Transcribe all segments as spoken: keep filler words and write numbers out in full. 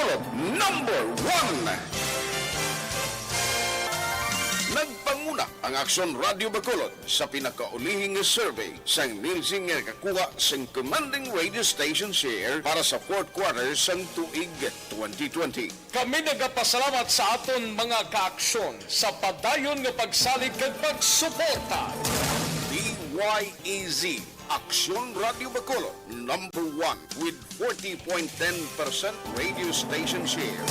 Number one. Nagpanguna ang Aksyon Radyo Bacolod sa pinakaulihi nga survey sang Nielsen nga nakakuha sang commanding radio station share para sa fourth quarter sang tuig twenty twenty. Kami nagapasalamat sa aton mga kaaksyon sa padayon nga pagsalig kag pagsuporta. D Y E Z, Aksyon Radyo Bacolod, number one with forty point ten percent radio station share.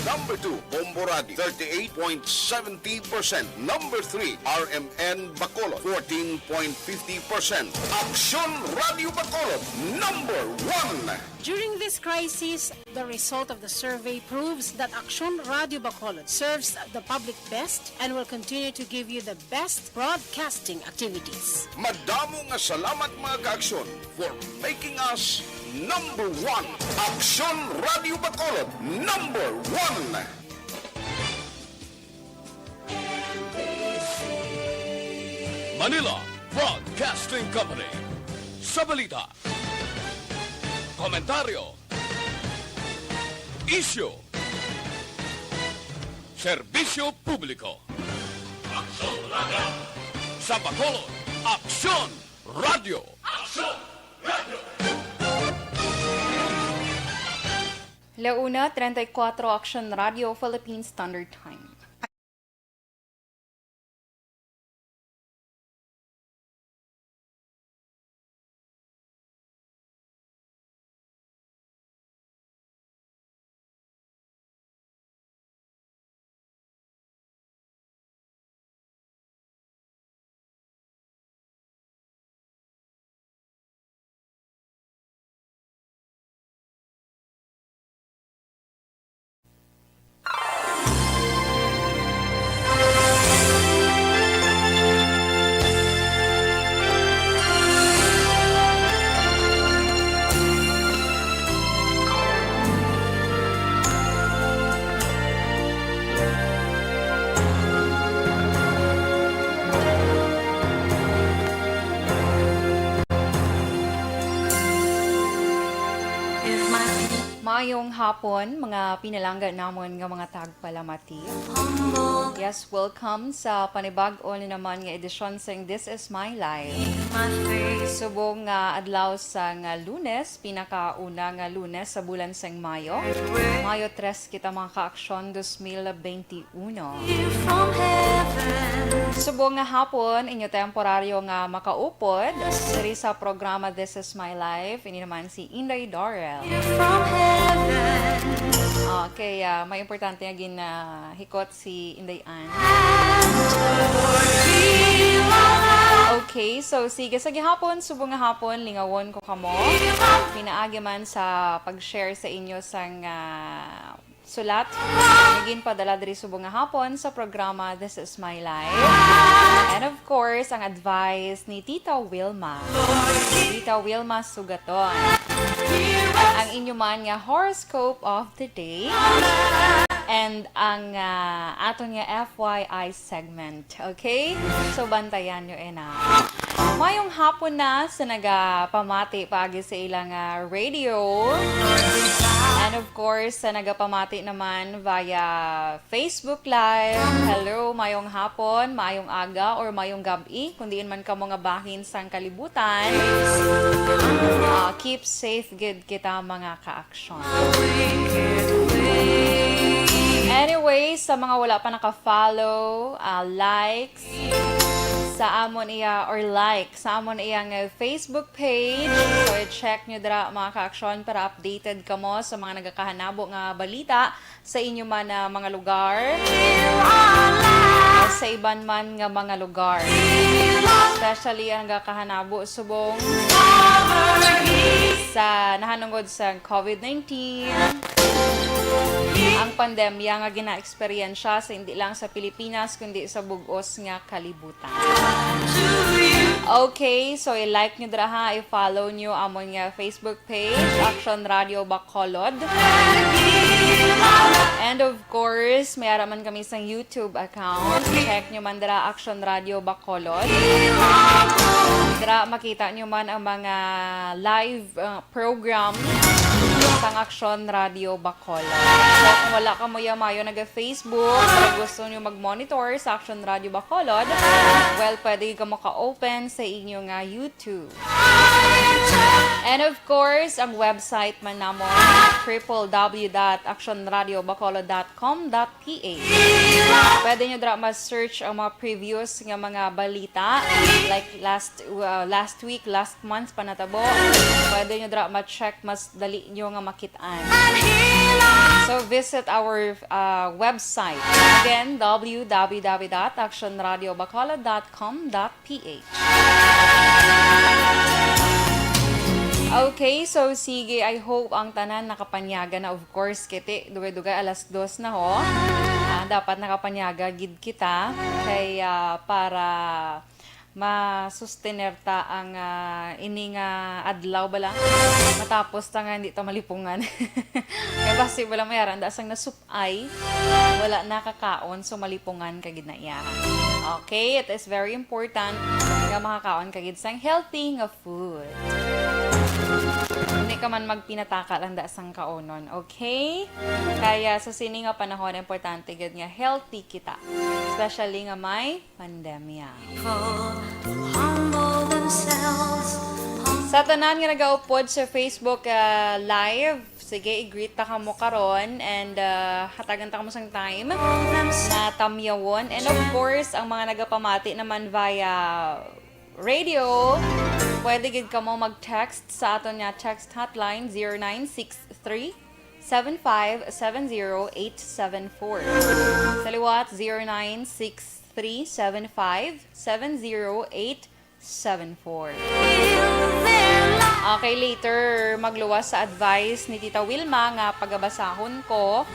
Number two, Bombo Radio, thirty-eight point seventy percent. Number three, R M N Bacolod, fourteen point fifty percent. Aksyon Radyo Bacolod, number one. During this crisis, the result of the survey proves that Aksyon Radyo Bacolod serves the public best and will continue to give you the best broadcasting activities. Madamo nga salamat, mga kaaksyon, for making us number one. Aksyon Radyo Bacolod, number one. Manila Broadcasting Company. Sa balita, komentaryo, isyu, serbisyo publiko. Aksyon Radyo. Sa Bacolod, Aksyon Radyo. Aksyon Radyo. La una treinta y cuatro, Aksyon Radyo, Philippine Standard Time. Maayong hapon, mga pinalangga namon nga mga tagpalamati. Yes, welcome sa panibag-o na naman nga edisyon sang This Is My Life. Subong nga adlaw sang Lunes, pinakauna nga Lunes sa bulan sang Mayo. Mayo tres kita, mga kaaksyon, dos mil benti uno. Subong nga hapon, inyo temporaryo nga makaupod diri sa programa This Is My Life. Ini naman si Inday Dorel. Okay, ah, may importante nga gin, ah, hikot si Inday Ann. Okay, so sige, sa gihapon, subong nga hapon, lingawon ko kamo. Pinaagi man sa pag-share sa inyo sang, ah, sulat nga ginpadala diri subong nga hapon sa programa This Is My Life. And of course, ang advice ni Tita Wilma. Tita Wilma Sugaton. Ang inyo man nga horoscope of the day. And ang, ah, aton nga F Y I segment. Okay? So, bantayan nyo, eh, na. Mayong hapon na sa nagapamati paagi sa ilang, ah, radio. And of course, sa nagapamati naman via Facebook Live. Hello, mayong hapon, mayong aga, or mayong gab-i, kung diin man kamo nga bahin sang kalibutan. Ah, keep safe gid kita, mga kaaksyon. Anyway, sa mga wala pa naka-follow, ah, like, sa amon iya, or like sa amon iya nga Facebook page. So, i-check nyo dira, mga kaaksyon, para updated kamo sa mga nagakahanabo nga balita sa inyo man, ah, mga lugar, o sa iban man nga mga lugar. Especially ang nagakahanabo subong sa nahanungod sa COVID nineteen, ang pandemya nga gina-eksperyensya sa, hindi lang sa Pilipinas, kundi sa bug-os nga kalibutan. Okay, so i-like nyo dira, ha, i-follow nyo amon nga Facebook page, Aksyon Radyo Bacolod. And of course, may ara man kami sang YouTube account. Check nyo man dira Action Radio Bacolod. Dira makita nyo man ang mga live, uh, program sang Action Radio Bacolod. So, kung wala kamo ya maayo naga-Facebook, pero gusto nyo mag-monitor sa Action Radio Bacolod, well, pwede kamo ka-open sa inyo nga YouTube. And of course, ang website man namo, triple W dot action radio bacolod dot com dot P H. Pwede nyo dira ma-search ang mga previous nga mga balita, like last, uh, last week, last month pa natabo. Pwede nyo dira ma-check, mas dali nyo nga makit-an. So visit our, uh, website. Again, W W W dot action radio bacolod dot com dot P H. Okay, so sige, I hope ang tanan nakapanyaga na, of course, kiti, dugay-dugay alas dos na ho. Ah, dapat nakapanyaga gid kita kay, ah, para masustener ta ang, ah, ini nga adlaw bala. Matapos ta nga hindi ta malipungan. Kay basi bala may aran da sang nasup ay wala nakakaon, so malipungan ka gid na iya. Okay, it is very important nga makakaon ka gid sang healthy nga food. Hindi ka man magpinataka lang da sang kaonon, okay? Kaya sa sini nga panahon, importante gid nga healthy kita, especially nga may pandemya. Sa tanan nga nagaupod sa Facebook, ah, Live, sige, i-greet ta kamo karon and, ah, hatagan ta kamo sang time na tamyawon. And of course, ang mga nagapamati naman via radio, pwede gid kamo mag-text sa aton nga text hotline, zero nine six three, seven five seven zero eight seven four. Sa liwat, zero nine six three seven five seven zero eight seven four. Okay, later, magluwas sa advice ni Tita Wilma nga pagabasahon ko.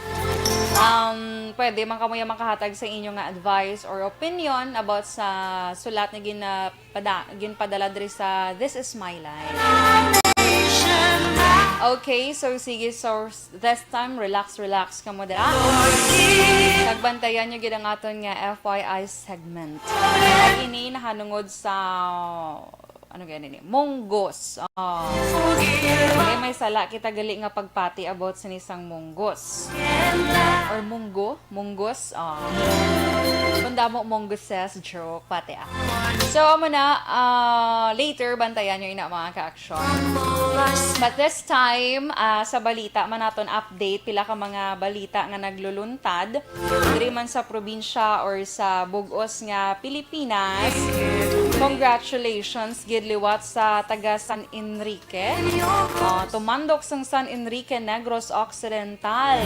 Um, pwede man kamo ya makahatag sa inyo nga advice or opinion about sa sulat nga gina-, pada-, ginpadala diri sa This Is My Life. Okay, so sige, so this time, relax, relax kamo dira. Kag bantayan nyo gid ang aton nga F Y I segment. Kag ini nahanungod sa, ano gani ni? Munggos. Oh. Kay may sala kita gali nga pagpati about sini sang munggos. Or munggo? Munggos? Oh. Kung damo munggoses, joke. Pati ako. So, amo na, ah, later, bantayan nyo ina, mga ka-action. But this time, ah, sa balita man naton update, pila ka mga balita nga nagluluntad diri man sa probinsya or sa bug-os nga Pilipinas. Congratulations gid liwat sa taga San Enrique. Ah, tumandok sang San Enrique, Negros Occidental.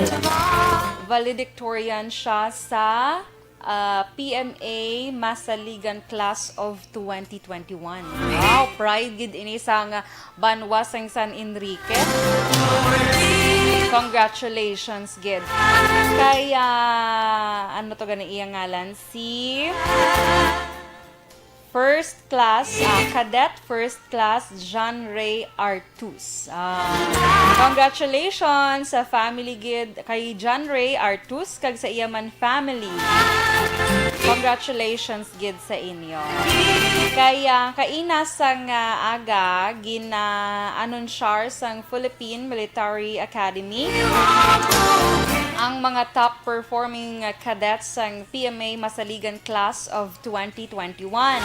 Valedictorian siya sa ah, P M A Masaligan Class of twenty twenty-one. Wow, pride gid ini sang banwa sang San Enrique. Congratulations gid. Kay, ah, ano to gani iyang ngalan? Si First Class, ah, Cadet First Class John Ray Artus. Ah, congratulations sa family gid kay John Ray Artus kag sa iya man family. Congratulations gid sa inyo. Kay, ah, kaina sang, ah, aga, gina-anunsyar sang Philippine Military Academy ang mga top performing, ah, cadets sang P M A Masaligan Class of twenty twenty-one.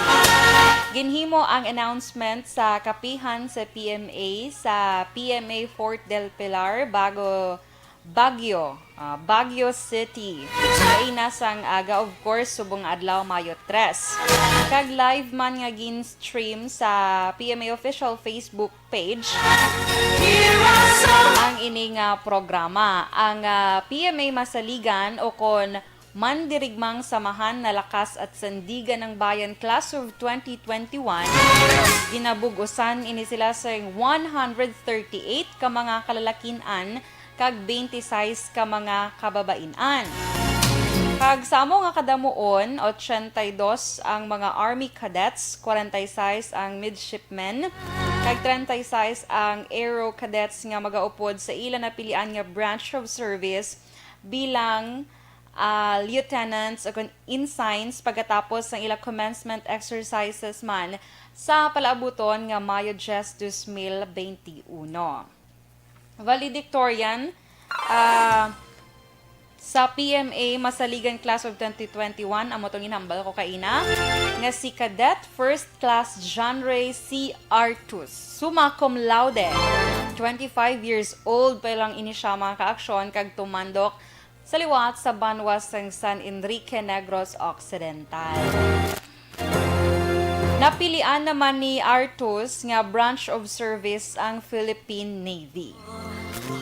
Ginhimo ang announcement sa kapihan sa P M A sa P M A Fort del Pilar, Bago, Baguio, ah, Baguio City. Kaina sang aga, of course, subong adlaw, Mayo tres. Kag live man nga gin-stream sa P M A official Facebook page ang ini nga programa. Ang, ah, P M A Masaligan o kon Mandirigmang Samahan na Lakas at Sandigan ng Bayan Class of twenty twenty-one, ginabug-usan ini sila sa one hundred thirty-eight ka mga kalalakin-an kag twenty-six ka mga kababain-an. Kag sa amo nga kadamuon, ochenta y dos ang mga Army Cadets, kwarenta y seis ang Midshipmen, kag treinta y seis ang Aero Cadets nga magaupod sa ila napilian nga branch of service bilang ah, lieutenants, ug ensigns pagkatapos sang ila commencement exercises man sa palaabuton nga Mayo diyes, dos mil beintiuno. Valedictorian, ah, sa P M A Masaligan Class of twenty twenty-one, amo tong ginhambal ko kaina, nga si Cadet First Class John Ray C. Artus, summa cum laude. Twenty-five years old pa lang ini siya, mga kaaksyon, kag tumandok sa liwat sa banwa sang San Enrique, Negros Occidental. Napilian naman ni Artus nga branch of service ang Philippine Navy.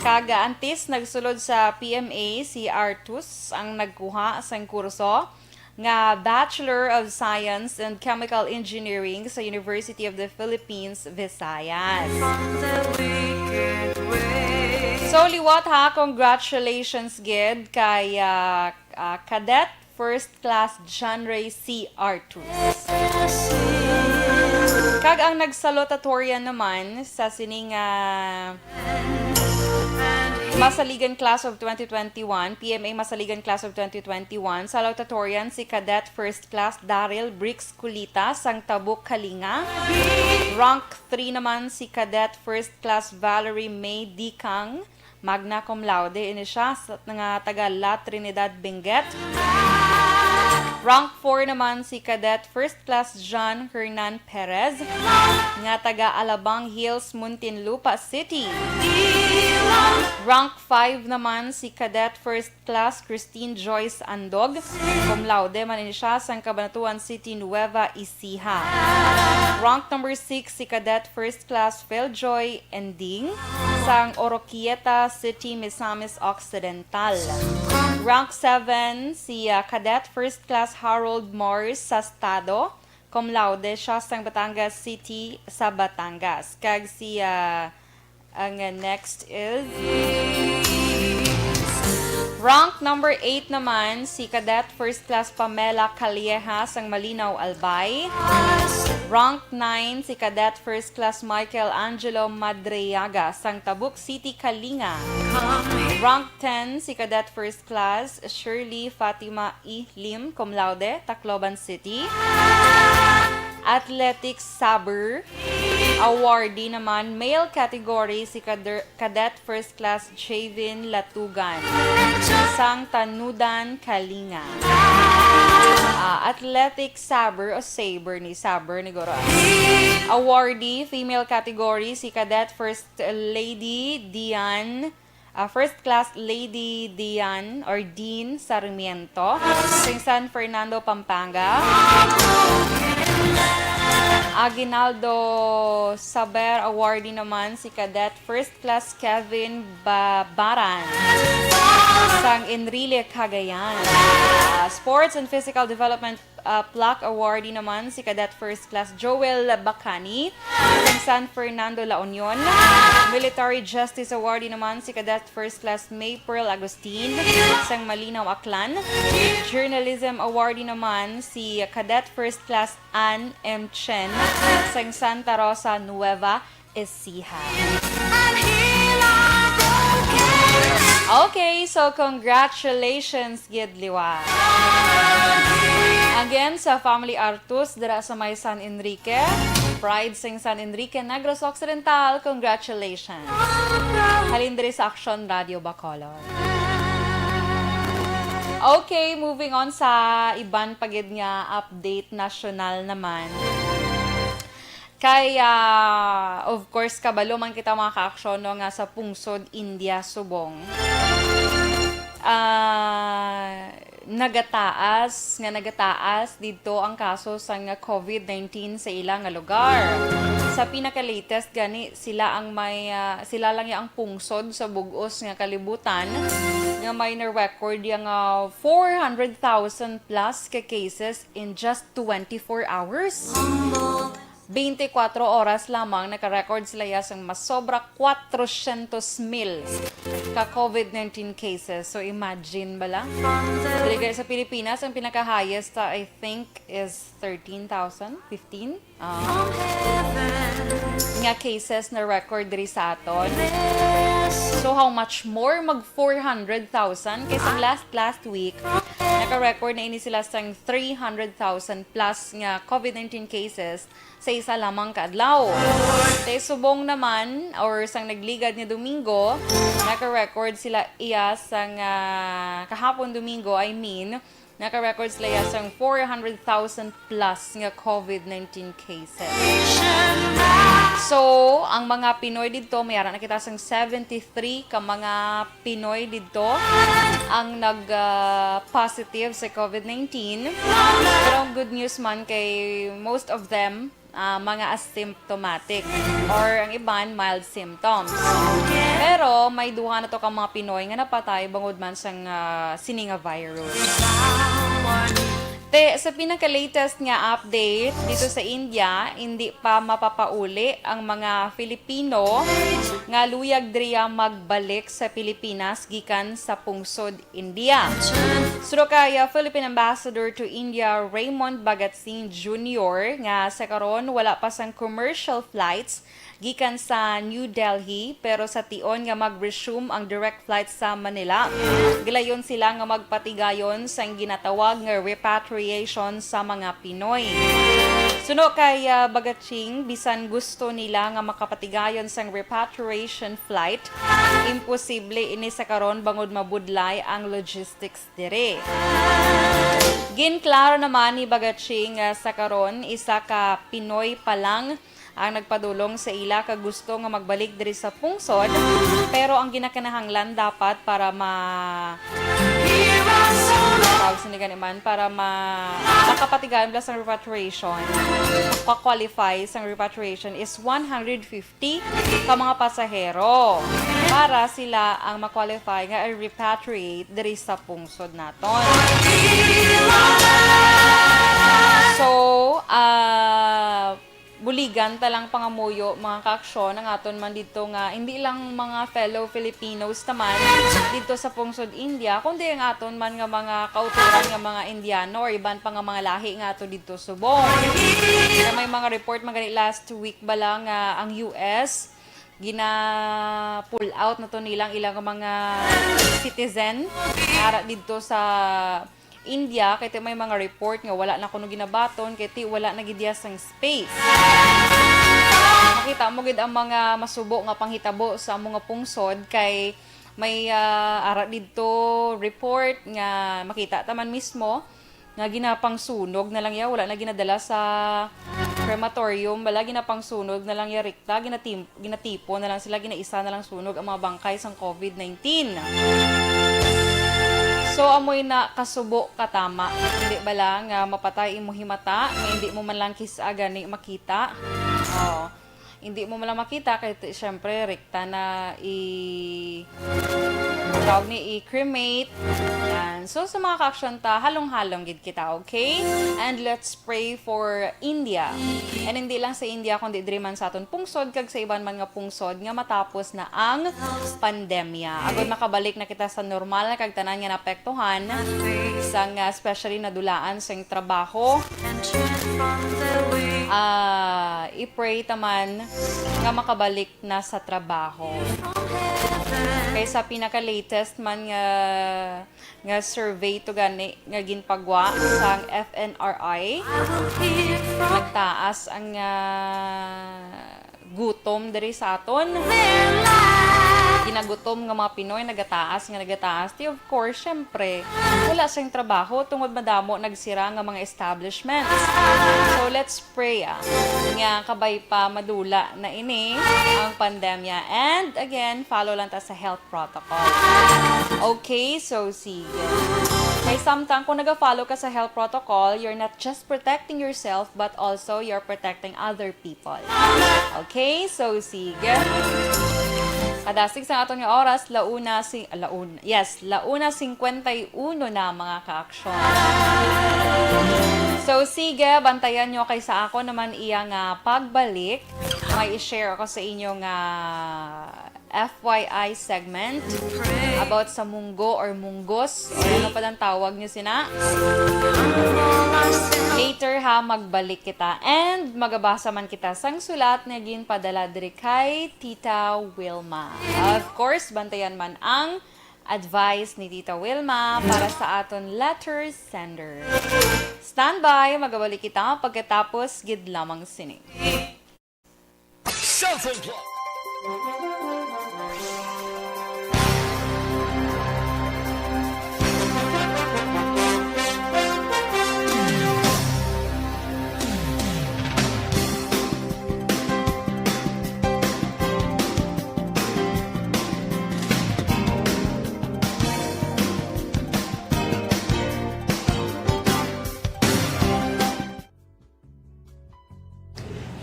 Kag antes nagsulod sa P M A, si Artus ang nagkuha sang kurso nga Bachelor of Science in Chemical Engineering sa University of the Philippines, Visayas. So, liwat ha, congratulations gid kay, ah, ah, Cadet First Class John Ray C. Artus. Kag ang nagsalutatorian naman sa sining, ah, Masaligan Class of twenty twenty-one, P M A Masaligan Class of twenty twenty-one, salutatorian si Cadet First Class Daryl Briggs Kulita sang Tabuk, Kalinga. Rank three naman si Cadet First Class Valerie May Dicang, magna cum laude ini siya, sa, nga taga La Trinidad, Benguet. Rank four naman si Cadet First Class John Hernan Perez, nga taga Alabang Hills, Muntinlupa City. Rank five naman si Cadet First Class Christine Joyce Andog, cum laude man ini siya, sang Cabanatuan City, Nueva Ecija. Rank number six si Cadet First Class Feljoy Ending, sang Oroquieta City, Misamis Occidental. Rank seven si, ah, Cadet First Class Harold Morris Sastado, cum laude siya, sang Batangas City sa Batangas. Kag si, ah, ang, uh, next is rank number eight naman, si Cadet First Class Pamela Calleja sang Malinaw, Albay. Rank nine, si Cadet First Class Michael Angelo Madriaga sang Tabuk City, Kalinga. Rank ten, si Cadet First Class Shirley Fatima Ihlim, cum laude, Tacloban City. Athletics Saber. Awardee naman, male category, si Kader-, Cadet First Class Javin Latugan, sang Tanudan, Kalinga. Ah, Athletic Saber o Saber ni, Saber ni guro. Awardee, female category, si Cadet First Lady Dian, ah, First Class Lady Dian or Dean Sarmiento, sang San Fernando, Pampanga. Aguinaldo Saber, awardee naman si Cadet First Class Kevin Babaran, sang Enrile, Cagayan. Ah, Sports and Physical Development, ah, Plaque awardee naman si Cadet First Class Joel Bacani, sang San Fernando, La Union. Military Justice awardee naman si Cadet First Class May Pearl Agustin, sang Malinaw, Aklan. Journalism awardee naman si Cadet First Class Ann M. Chen, sang Santa Rosa, Nueva Ecija. Okay, so congratulations gid liwat. Again, sa Family Artus dira sa may San Enrique, Pride sing San Enrique, Negros Occidental, congratulations. Halin diri sa Aksyon Radio Bacolod. Okay, moving on sa iban pa gid nga update nasyonal naman. Kay, ah, of course, kabalo man kita, mga kaaksyon, no, nga sa pungsod India subong, ah, nagataas, nga nagataas didto ang kaso sang COVID nineteen sa ila nga lugar. Sa pinaka-latest gani, sila ang may, ah, sila lang ya ang pungsod sa bug-os nga kalibutan nga may na-record ya nga four hundred thousand plus ka cases in just twenty-four hours. Twenty-four oras lamang naka-record sila ya sang masobra kwatrosyentos mil ka COVID nineteen cases. So, imagine bala. Diri gani sa Pilipinas, ang pinaka-highest, uh, I think, is thirteen thousand, fifteen, uh, nga cases na record diri sa aton. So how much more? Mag four hundred thousand. Kay sang last, last week, naka-record na ini sila sang three hundred thousand plus nga COVID nineteen cases sa isa lamang ka adlaw. Te subong naman, or sang nagligad nga Domingo, naka-record sila iya sang, ah, kahapon Domingo, I mean, naka-record sila iya sang four hundred thousand plus nga COVID nineteen cases. So, ang mga Pinoy didto, may ara na kita sang seventy-three ka mga Pinoy didto ang nag, ah, positive sa COVID nineteen. Pero ang good news man kay most of them, ah, mga asymptomatic or ang iban mild symptoms. Pero may duha na to ka mga Pinoy nga napatay bangod man sang, ah, sini nga virus. Te, sa pinaka-latest nga update dito sa India, hindi pa mapapauli ang mga Filipino nga luyag diriya magbalik sa Pilipinas gikan sa pungsod India. Suno kay, ah, Philippine Ambassador to India Raymond Bagatsing Junior nga sa karon wala pa sang commercial flights gikan sa New Delhi, pero sa tion nga mag-resume ang direct flight sa Manila, gilayon sila nga magpatigayon sang ginatawag nga repatriation sa mga Pinoy. Suno kay, ah, Bagatsing, bisan gusto nila nga makapatigayon sang repatriation flight, imposible ini sa karon bangod mabudlay ang logistics diri. Ginklaro naman ni Bagatsing nga sa karon isa ka Pinoy pa lang ang nagpadulong sa ila kag gusto nga magbalik diri sa pungsod, pero ang ginakinahanglan dapat para ma-, tawag sini gani man, para ma-, makapatigayon bala sang repatriation, pa-qualify sang repatriation is one hundred fifty ka mga pasahero para sila ang ma-qualify nga i-repatriate diri sa pungsod naton. So, ah, buligan ta lang pangamuyo, mga kaaksyon, ang aton man didto nga hindi lang mga fellow Filipinos naman didto sa pungsod India, kundi ang aton man nga mga kauturan nga mga Indiano or iban pa nga mga lahi nga ato didto subong. Na may mga report man gani last week bala nga ang U S gina-pull out na to nilang ilang mga citizen ara didto sa India, kay ti may mga report nga wala na kuno ginabaton, kay ti wala na gid iya sang space. Makita mo gid ang mga masubo nga panghitabo sa amo nga pungsod, kay may, ah, ara didto report nga makita ta man mismo nga ginapangsunog na lang iya, wala na ginadala sa crematorium, wala, ginapangsunog na lang iya, rekta, ginatim-, ginatipon na lang sila, ginaisa na lang sunog ang mga bangkay sang COVID nineteen. So, amoy na kasubo katama. Hindi bala nga mapatay imo himata, nga hindi mo man lang kis-a gani makita? Oh, hindi mo man lang makita, kay ti-, syempre, rekta na i-, tawag ni, i-cremate. Yan. So, sa mga kaaksyon ta, halong-halong gid kita, okay? And let's pray for India. And hindi lang sa India, kundi diri man sa aton pungsod, kag sa iban man nga pungsod nga matapos na ang pandemya. Agod makabalik na kita sa normal, kag tanan nga naapektuhan, sang, ah, especially nadulaan sang trabaho. Ah, i-pray ta man nga makabalik na sa trabaho. Kay sa pinaka-latest man nga, nga survey to gani nga ginpagwa sang F N R I, nagtaas ang, ah, gutom diri sa aton. Ginagutom nga mga Pinoy nagataas nga nagataas. Ti, of course, syempre, wala sing trabaho tungod madamo nagsira nga mga establishments. So, let's pray, ah, nga kabay pa madula na ini ang pandemya. And again, follow lang ta sa health protocol. Okay, so sige. Kay samtang kung naga-follow ka sa health protocol, you're not just protecting yourself, but also you're protecting other people. Okay, so sige. Kadasig sa aton nga oras, launa si, launa. Yes, launa cincuenta y uno na, mga kaaksyon. So, sige, bantayan nyo kay sa ako naman iya nga pagbalik, may i-share ako sa inyo nga F Y I segment about sa munggo or munggos. Ano pa ang tawag nyo sina? Later ha, magbalik kita. And magabasa man kita sang sulat nga ginpadala diri kay Tita Wilma. Of course, bantayan man ang advice ni Tita Wilma para sa aton letter sender. Standby, magabalik kita pagkatapos gid lamang sini. Cellphone Clock.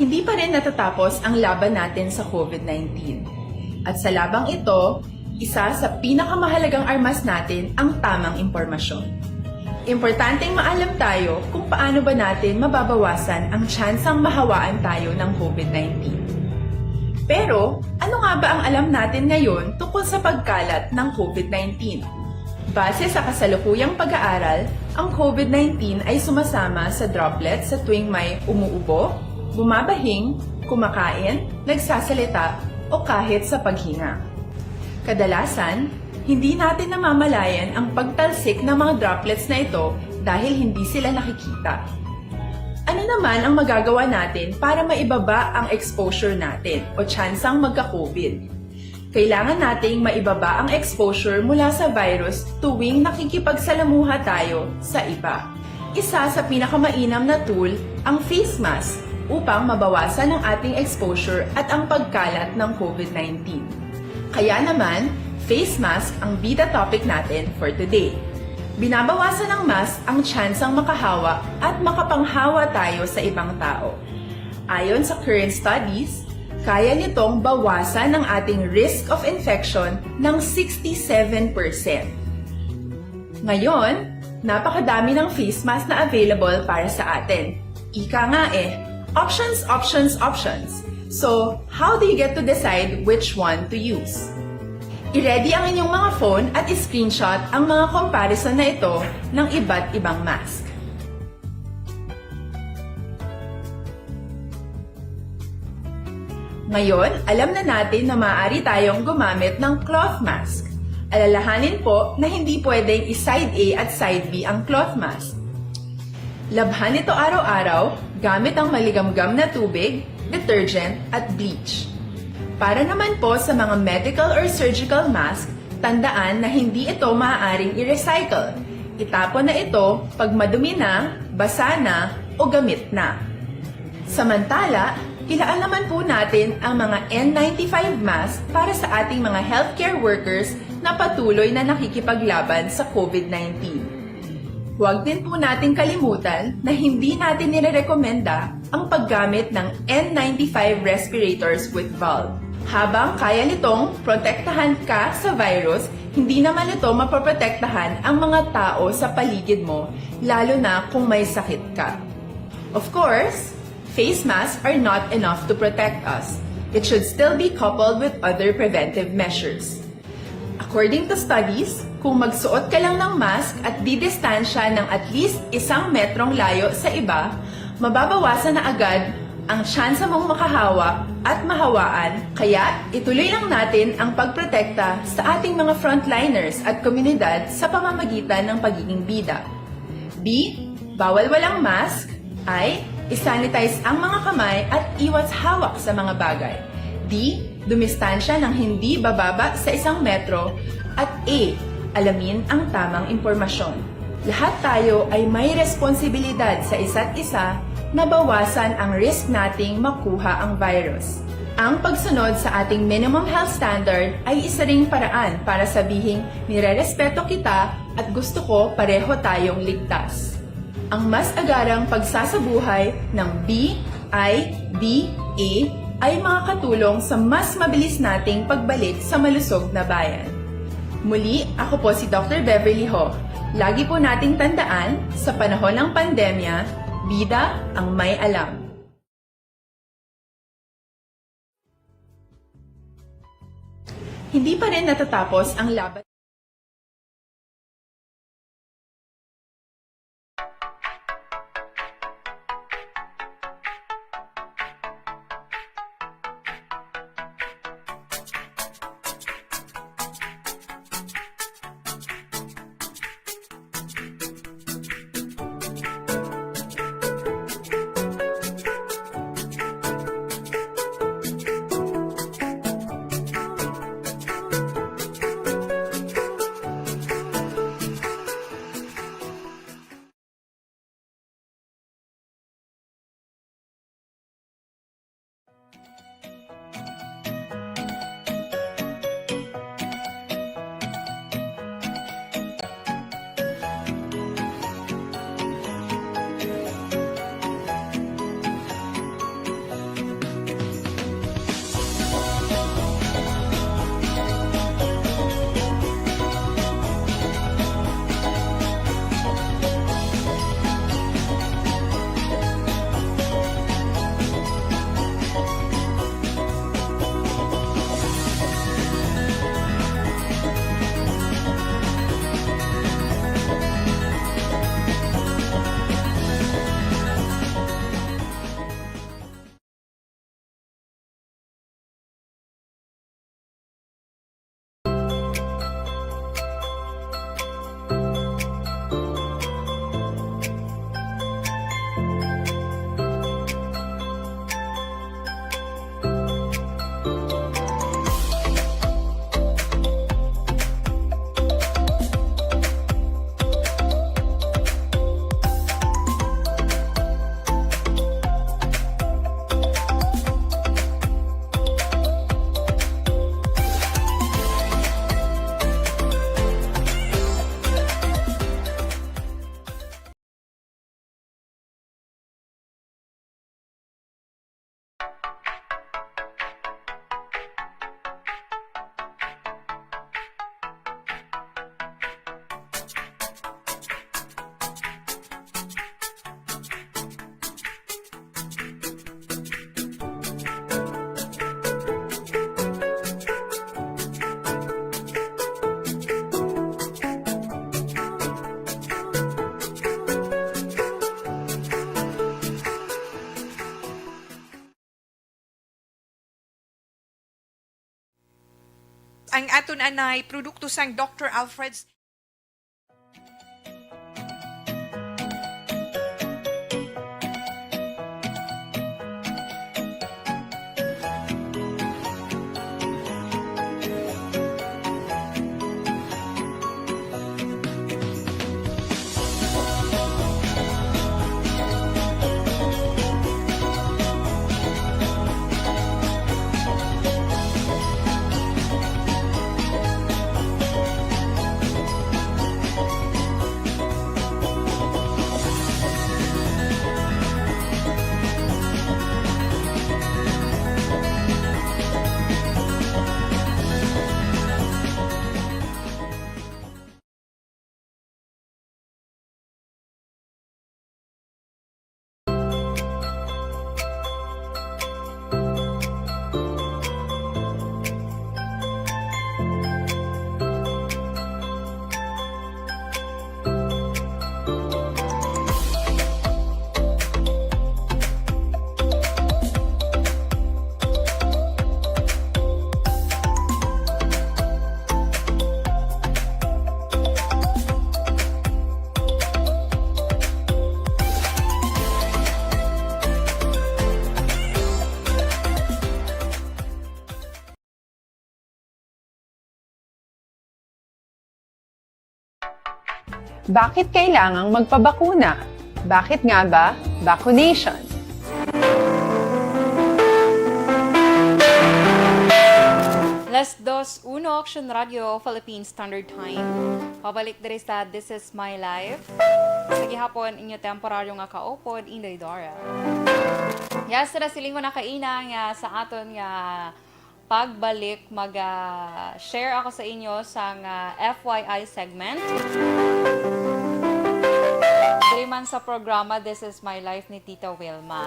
Hindi pa rin natatapos ang laban natin sa COVID nineteen. At sa labang ito, isa sa pinakamahalagang armas natin ang tamang impormasyon. Importanteng maalam tayo kung paano ba natin mababawasan ang tsansang mahawaan tayo ng COVID nineteen. Pero, ano nga ba ang alam natin ngayon tungkol sa pagkalat ng COVID nineteen? Base sa kasalukuyang pag-aaral, ang COVID nineteen ay sumasama sa droplets sa tuwing may umuubo, bumabahing, kumakain, nagsasalita, o kahit sa paghinga. Kadalasan, hindi natin namamalayan ang pagtalsik ng mga droplets na ito dahil hindi sila nakikita. Ano naman ang magagawa natin para maibaba ang exposure natin o tsansang magka-COVID? Kailangan nating maibaba ang exposure mula sa virus tuwing nakikipagsalamuha tayo sa iba. Isa sa pinakamainam na tool ang face mask upang mabawasan ang ating exposure at ang pagkalat ng COVID nineteen. Kaya naman, face mask ang bida topic natin for today. Binabawasan ng mask ang tsansang makahawa at makapanghawa tayo sa ibang tao. Ayon sa current studies, kaya nitong bawasan ang ating risk of infection ng sixty-seven percent. Ngayon, napakadami ng face mask na available para sa atin. Ika nga eh, options, options, options. So, how do you get to decide which one to use? I-ready ang inyong mga phone at i-screenshot ang mga comparison na ito ng iba't ibang mask. Ngayon, alam na natin na maaari tayong gumamit ng cloth mask. Alalahanin po na hindi pwedeng i-side A at side B ang cloth mask. Labhan ito araw-araw gamit ang maligamgam na tubig, detergent, at bleach. Para naman po sa mga medical or surgical mask, tandaan na hindi ito maaaring i-recycle. Itapon na ito pag madumi na, basa na, o gamit na. Samantala, ilaan naman po natin ang mga N ninety-five mask para sa ating mga healthcare workers na patuloy na nakikipaglaban sa COVID nineteen. Huwag din po nating kalimutan na hindi natin nirerekomenda ang paggamit ng N ninety-five respirators with valve. Habang kaya nitong protektahan ka sa virus, hindi naman ito mapoprotektahan ang mga tao sa paligid mo, lalo na kung may sakit ka. Of course, face masks are not enough to protect us. It should still be coupled with other preventive measures. According to studies, kung magsuot ka lang ng mask at didistansya ng at least isang metrong layo sa iba, mababawasan na agad ang tsansa mong makahawa at mahawaan, kaya ituloy lang natin ang pagprotekta sa ating mga frontliners at komunidad sa pamamagitan ng pagiging bida. B, bawal walang mask. I, isanitize ang mga kamay at iwas hawak sa mga bagay. D, dumistansya ng hindi bababa sa isang metro. At E, alamin ang tamang impormasyon. Lahat tayo ay may responsibilidad sa isa't isa na bawasan ang risk nating makuha ang virus. Ang pagsunod sa ating minimum health standard ay isa ring paraan para sabihing nirerespeto kita at gusto ko pareho tayong ligtas. Ang mas agarang pagsasabuhay ng B I B A ay makakatulong sa mas mabilis nating pagbalik sa malusog na bayan. Muli, ako po si Doctor Beverly Ho. Lagi po nating tandaan, sa panahon ng pandemya, bida ang may alam. Hindi pa rin natatapos ang laban. Ang aton anay produkto sang Doctor Alfred's. Bakit kailangang magpabakuna? Bakit nga ba? Vaccination. Las dos uno, Action Radio, Philippine Standard Time. Pabalik diri sa This Is My Life. Sa gihapon, inyo temporaryo nga kaupod, Inday Dora. Yes, sa nasilingon na kaina nga sa aton nga pagbalik, mag, ah, share ako sa inyo sang, ah, F Y I segment. Diri man sa programa, This Is My Life ni Tita Wilma.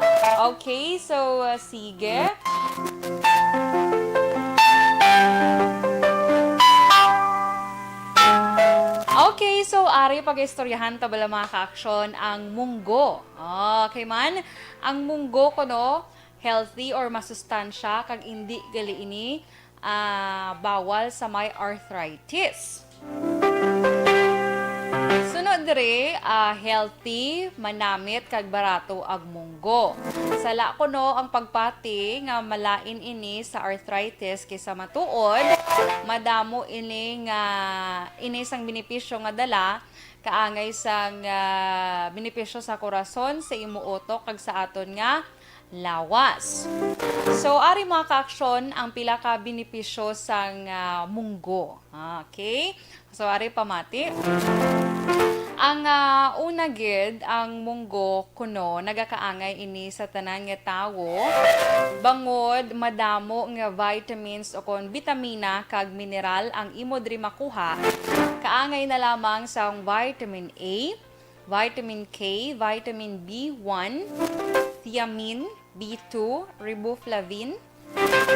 Okay, so, ah, sige. Okay, so ari pag-istoryahan ta bala, mga ka-aksyon, ang munggo. Okay man, ang munggo kuno healthy or masustansya kag indi gali ini, ah, bawal sa may arthritis. Sunod diri, ah, healthy, manamit kag barato ang munggo. Sala kuno ang pagpati nga malain ini sa arthritis kaysa matuod, madamo ini nga, ini sang benepisyo nga dala, kaangay sang, ah, benepisyo sa korason, sa imo utok, kag sa aton nga lawas. So, ari, mga ka-aksyon, ang pila ka benepisyo sang, ah, munggo. Okay? So, ari pamati. Ang, ah, una gid, ang munggo kuno nagakaangay ini sa tanan nga tawo, bangod madamo nga vitamins o kon bitamina kag mineral ang imo diri makuha. Kaangay na lamang sang vitamin A, vitamin K, vitamin B one, thiamine, B two, riboflavin,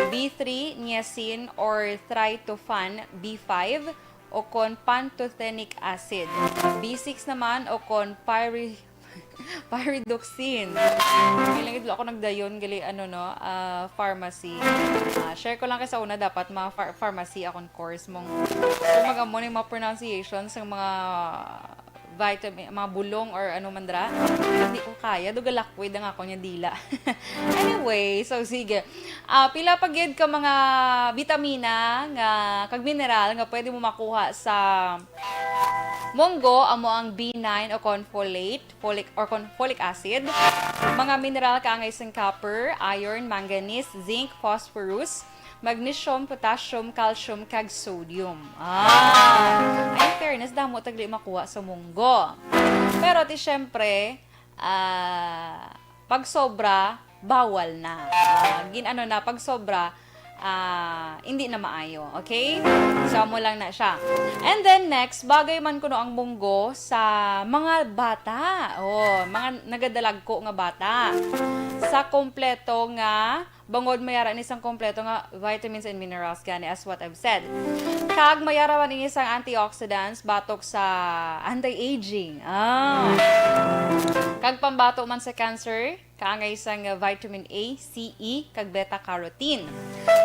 B three, niacin or tryptophan, B five, o kon pantothenic acid, B six naman o kon pyri-, pyridoxine. Hindi lang gid ako nagdayon gali, ano, no, ah, pharmacy. Ah, share ko lang kay sa una dapat mga phar-, pharmacy akong course mong, so, mag-amo ni mga pronunciation sa mga vitamin, mga bulong or ano man dira. Hindi ko kaya, dugalakwid ang ako niya dila. Anyway, so sige. Ah, pila pa gid ka mga bitamina nga kag mineral nga pwede mo makuha sa munggo, amo ang B nine o kon folate, folic or kon folic acid, mga mineral kaangay sang copper, iron, manganese, zinc, phosphorus, magnesium, potassium, calcium, kag sodium. Ah, ay, in fairness, damo tagli makuha sa munggo. Pero ti, syempre, ah, pag sobra, bawal na. Ah, gin-ano na, pag sobra, ah, hindi na maayo. Okay? So, amo lang na siya. And then next, bagay man kuno ang munggo sa mga bata. Oh, mga nagadalagko nga bata. Sa kompleto nga bangod mayara ni sang kompleto nga vitamins and minerals gani, as what I've said. Kag mayara man ini sang antioxidants batok sa anti-aging. Ah. Kag pambato man sa cancer, kaangay sang vitamin A, C, E, kag beta carotene.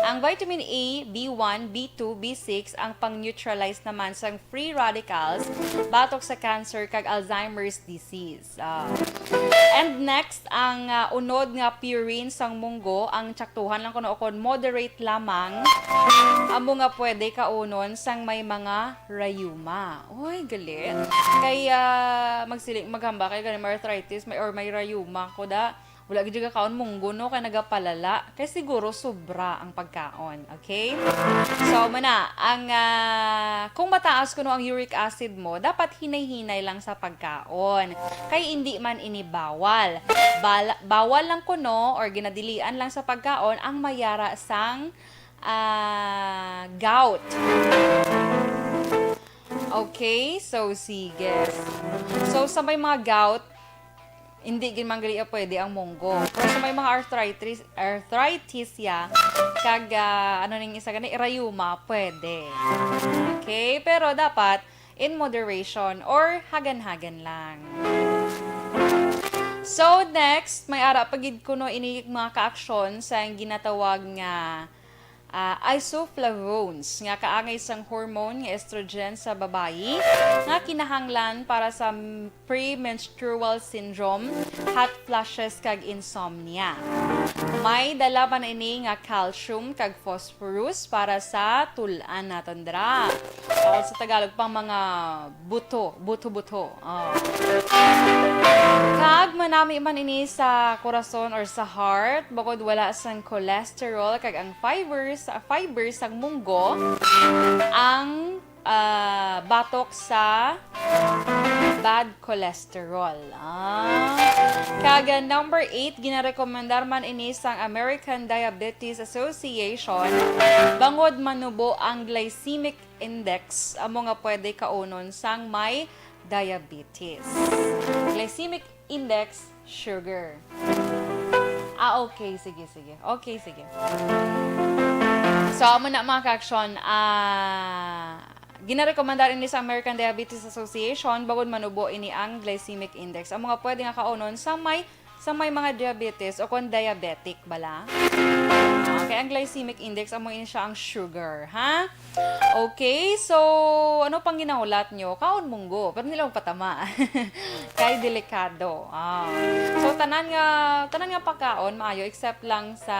Ang vitamin A, B one, B two, B six ang pang-neutralize naman sang free radicals batok sa cancer kag Alzheimer's disease. Ah. And next, ang, ah, unod nga purine sang munggo, ang tsaktuhan lang kuno, o kon moderate lamang, amo nga pwede kaunon sang may mga rayuma. Oy, gali. Kay, ah, magsiling, maghamba kay gani may arthritis, may, or may rayuma ko da. Wala gid ka kaon munggo, no, kay nagapalala. Kay siguro sobra ang pagkaon. Okay? So, amo na, ang, ah, kung mataas kuno ang uric acid mo, dapat hinay-hinay lang sa pagkaon. Kay indi man ini bawal. Bal-, bawal lang kuno or ginadilian lang sa pagkaon ang mayara sang, ah, gout. Okay, so sige. So, sa may mga gout, hindi gid man gali pwede ang munggo. Pero sa may mga arthritis, arthritis ya, kag, ah, ano ning isa gani, rayuma, pwede. Okay, pero dapat in moderation or hagan-hagan lang. So, next, may ara pa gid kuno ini mga kaaksyon sa ginatawag nga ah, isoflavones nga kaangay sang hormone nga estrogen sa babayi nga kinahanglan para sa m-, premenstrual syndrome, hot flashes, kag insomnia. May dala man ini nga calcium kag phosphorus para sa tul-an naton dira. O sa Tagalog pang mga buto, buto-buto. Oh. Kag manami man ini sa korason or sa heart, bukod wala sang cholesterol kag ang fibers, fiber sang munggo, ang, ah, batok sa bad cholesterol. Ah. Kag, ah, number eight, ginarekomendar man ini sang American Diabetes Association, bangod manubo ang glycemic index, amo nga pwede kaunon sang may diabetes. Glycemic index, sugar. Ah, okay. Sige, sige. Okay, sige. So, amo na, mga kaaksyon. Ah, Ginarekomendar ini sa American Diabetes Association bangod manubo ini ang glycemic index. Ang mga pwede nga kaunon sa may, sa may mga diabetes o kon diabetic bala. Okay, ang glycemic index, amo ini siya ang sugar, ha? Okay, so, ano pang ginahulat nyo? Kaon munggo, pero hindi lang patama. Kay delikado. Ah. So, tanan nga, tanan nga pagkaon, maayo, except lang sa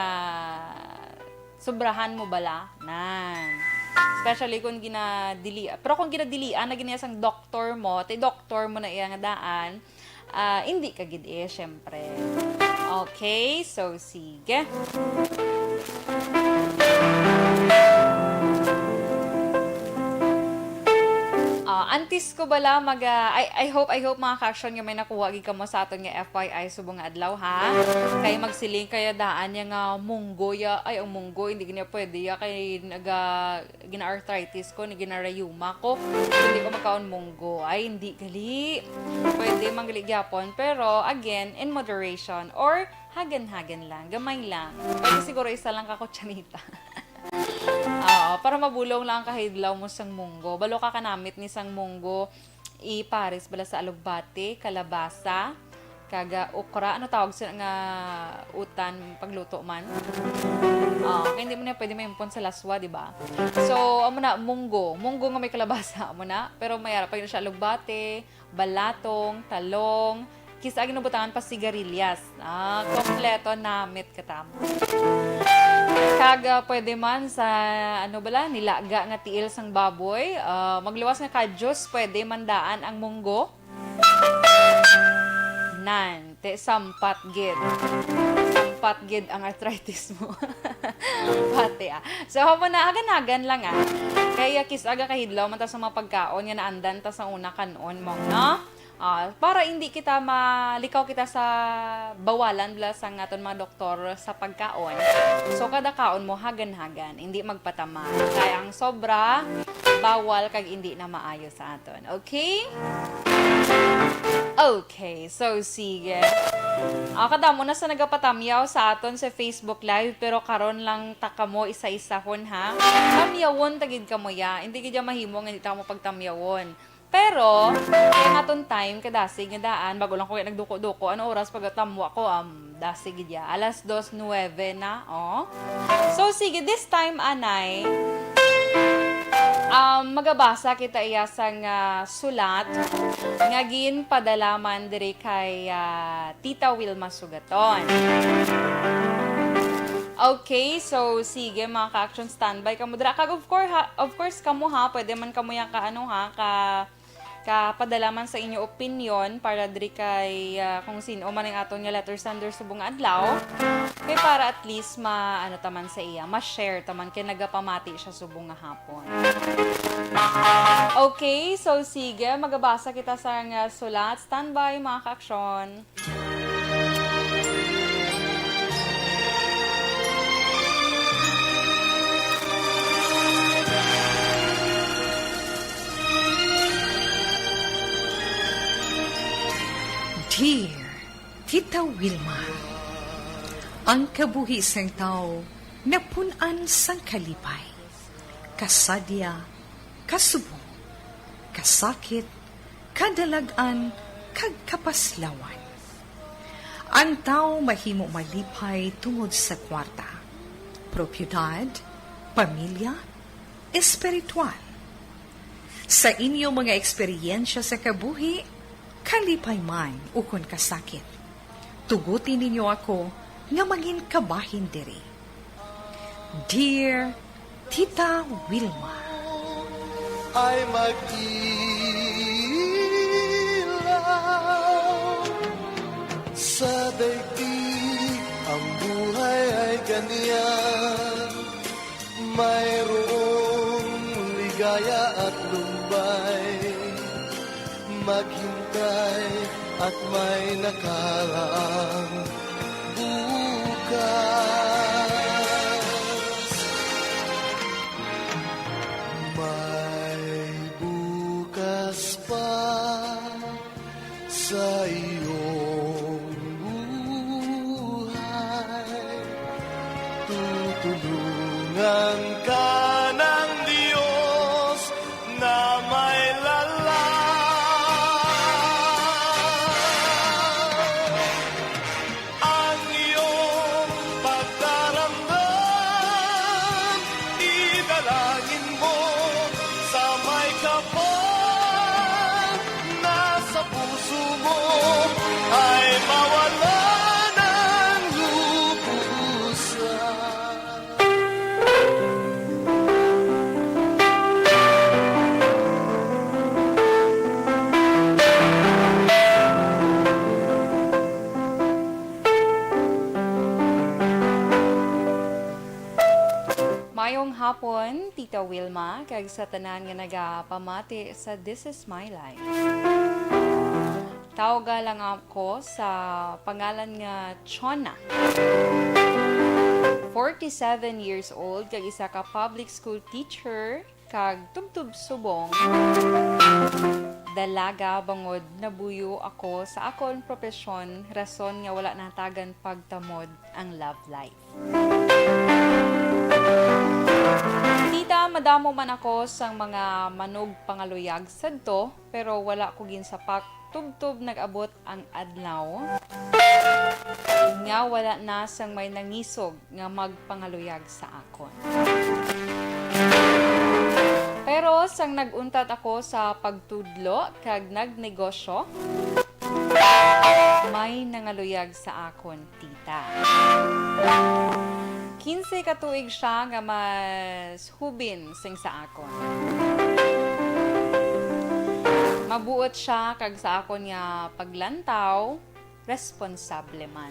sobrahan mo bala. Nan. Especially kung ginadili, pero kung ginadilian na gid niya sang doktor mo, ti doktor mo na iya nga daan, ah, hindi ka gid eh, syempre. Okay, so sige. Ah, antes ko bala mag, ah, I, I hope, I hope, mga ka-action, nga may nakuha gid kamo sa aton nga F Y I subong nga adlaw, ha? Kay magsiling kaya daan niya nga munggo ya, ay, ang munggo, hindi niya pwede ya, kay naga, gina-arthritis ko, ni gina-rayuma ko. Hindi ko magkaon munggo. Ay, hindi gali. Pwede man gali gyapon, pero again, in moderation or hagan-hagan lang, gamay lang. Pwede siguro isa lang ka kutsanita. Oo, para mabulong lang ang kahidlaw mo sang munggo. Balo ka kanamit ni sang munggo, ipares bala sa alugbate, kalabasa, kag, ah, okra. Ano tawag sa nga utan pagluto man? Ah, kay hindi mo na pwede maimpon sa laswa, di ba? So, amo na, munggo. Munggo nga may kalabasa, amo na. Pero may ara pa yun siya, alugbate, balatong, talong, kis-a ginubutangan pa sigarilyas. Ah, kompleto namit ka tam. Kag, ah, pwede man sa, ano bala, nilaga nga tiil sang baboy. Ah, magluwas nga ka-juice, pwede man daan ang munggo. Nan, te, sampat gid. Sampat gid ang arthritis mo. Pati, ah. So, amo na, hagan-hagan lang, ah. Kaya kis-a gakahidlaw man ta sa mga pagkaon nga naandan ta sa una kan-on mo, no? Ah, para hindi kita malikaw kita sa bawalan bala sang aton mga doktor sa pagkaon. So, kada kaon mo, hagan-hagan, hindi magpatama. Kay ang sobra, bawal kag hindi na maayo sa aton. Okay? Okay, so sige. Ah, kadamo na sa nagapatamyaw sa aton sa Facebook Live, pero karon lang ta kamo isa-isahon, ha? Tamyawon ta gid kamo ya. Hindi gid ya mahimo nga hindi ta kamo pagtamyawon. Pero, kay ang aton time, kadasig nga daan, bago lang ko kay nagduko-duko, ano oras pagtamwa ko? Um, dasig gid ya. Alas dos nuebe na, oh. So, sige, this time, anay, um, magabasa kita iya sang, ah, sulat nga ginpadala man diri kay, ah, Tita Wilma Sugaton. Okay, so sige, mga ka-action, standby kamo dira. Kag of course, ha, of course, kamo ha, pwede man kamo ya ka, ano ha, ka, ka padala man sa inyo opinion para diri kay, ah, kung sino man ang aton nga letter sender subong nga adlaw. Kay para at least ma, ano ta man sa iya, ma-share ta man kay nagapamati siya subong nga hapon. Okay, so sige, magabasa kita sa nga sulat. Standby, mga ka-action. Dear Tita Wilma, ang kabuhi sang tawo napun-an sang kalipay, kasadya, kasubong, kasakit, kadalag-an, kag kapaslawan. Ang tawo mahimo malipay tungod sa kwarta, propiedad, pamilya, espiritual. Sa inyo mga eksperyensya sa kabuhi, kalipay man ukon kasakit, tuguti ninyo ako nga mangin kabahin diri. Dear Tita Wilma. Ay mag-ilaw sa daigdig, ang buhay ay ganyan. Mayroong ligaya at lumbay. Maghintay at may nakalaang bukas. May bukas pa sa iyong buhay. Tutulungan ka ng Diyos na Tita Wilma, kag sa tanan nga nagapamati sa This Is My Life. Tawga lang ako sa pangalan nga Chona. Forty-seven years old, kag isa ka public school teacher, kag tubtob subong. Dalaga, bangod nabuyo ako sa akon propesyon, rason nga wala nahatagan pagtamod ang love life. Tita, madamo man ako sang mga manugpangaluyag sadto, pero wala ko ginsapak tubtob nag-abot ang adlaw nga wala na sang may nangisog nga magpangaluyag sa akon. Pero sang nag-untat ako sa pagtudlo kag nagnegosyo, may nangaluyag sa akon, tita. Quince ka tuig siya nga mas hubin sing sa akon. Mabuot siya kag sa akon nga paglantaw, responsable man.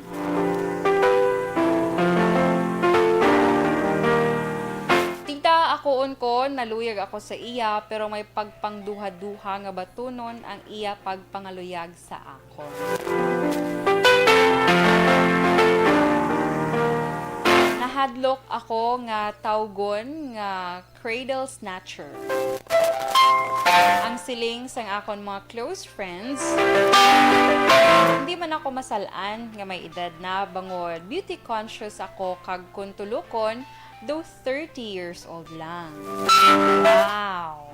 Tita, akoon ko, naluyag ako sa iya, pero may pagpangduha-duha nga batunon ang iya pagpangaluyag sa akon. Nahadlok ako nga tawgon nga cradle snatcher. Ang siling sang akon mga close friends, hindi man ako masal-an nga may edad na, bangod beauty conscious ako, kag kun tulukon, though thirty years old lang. Wow!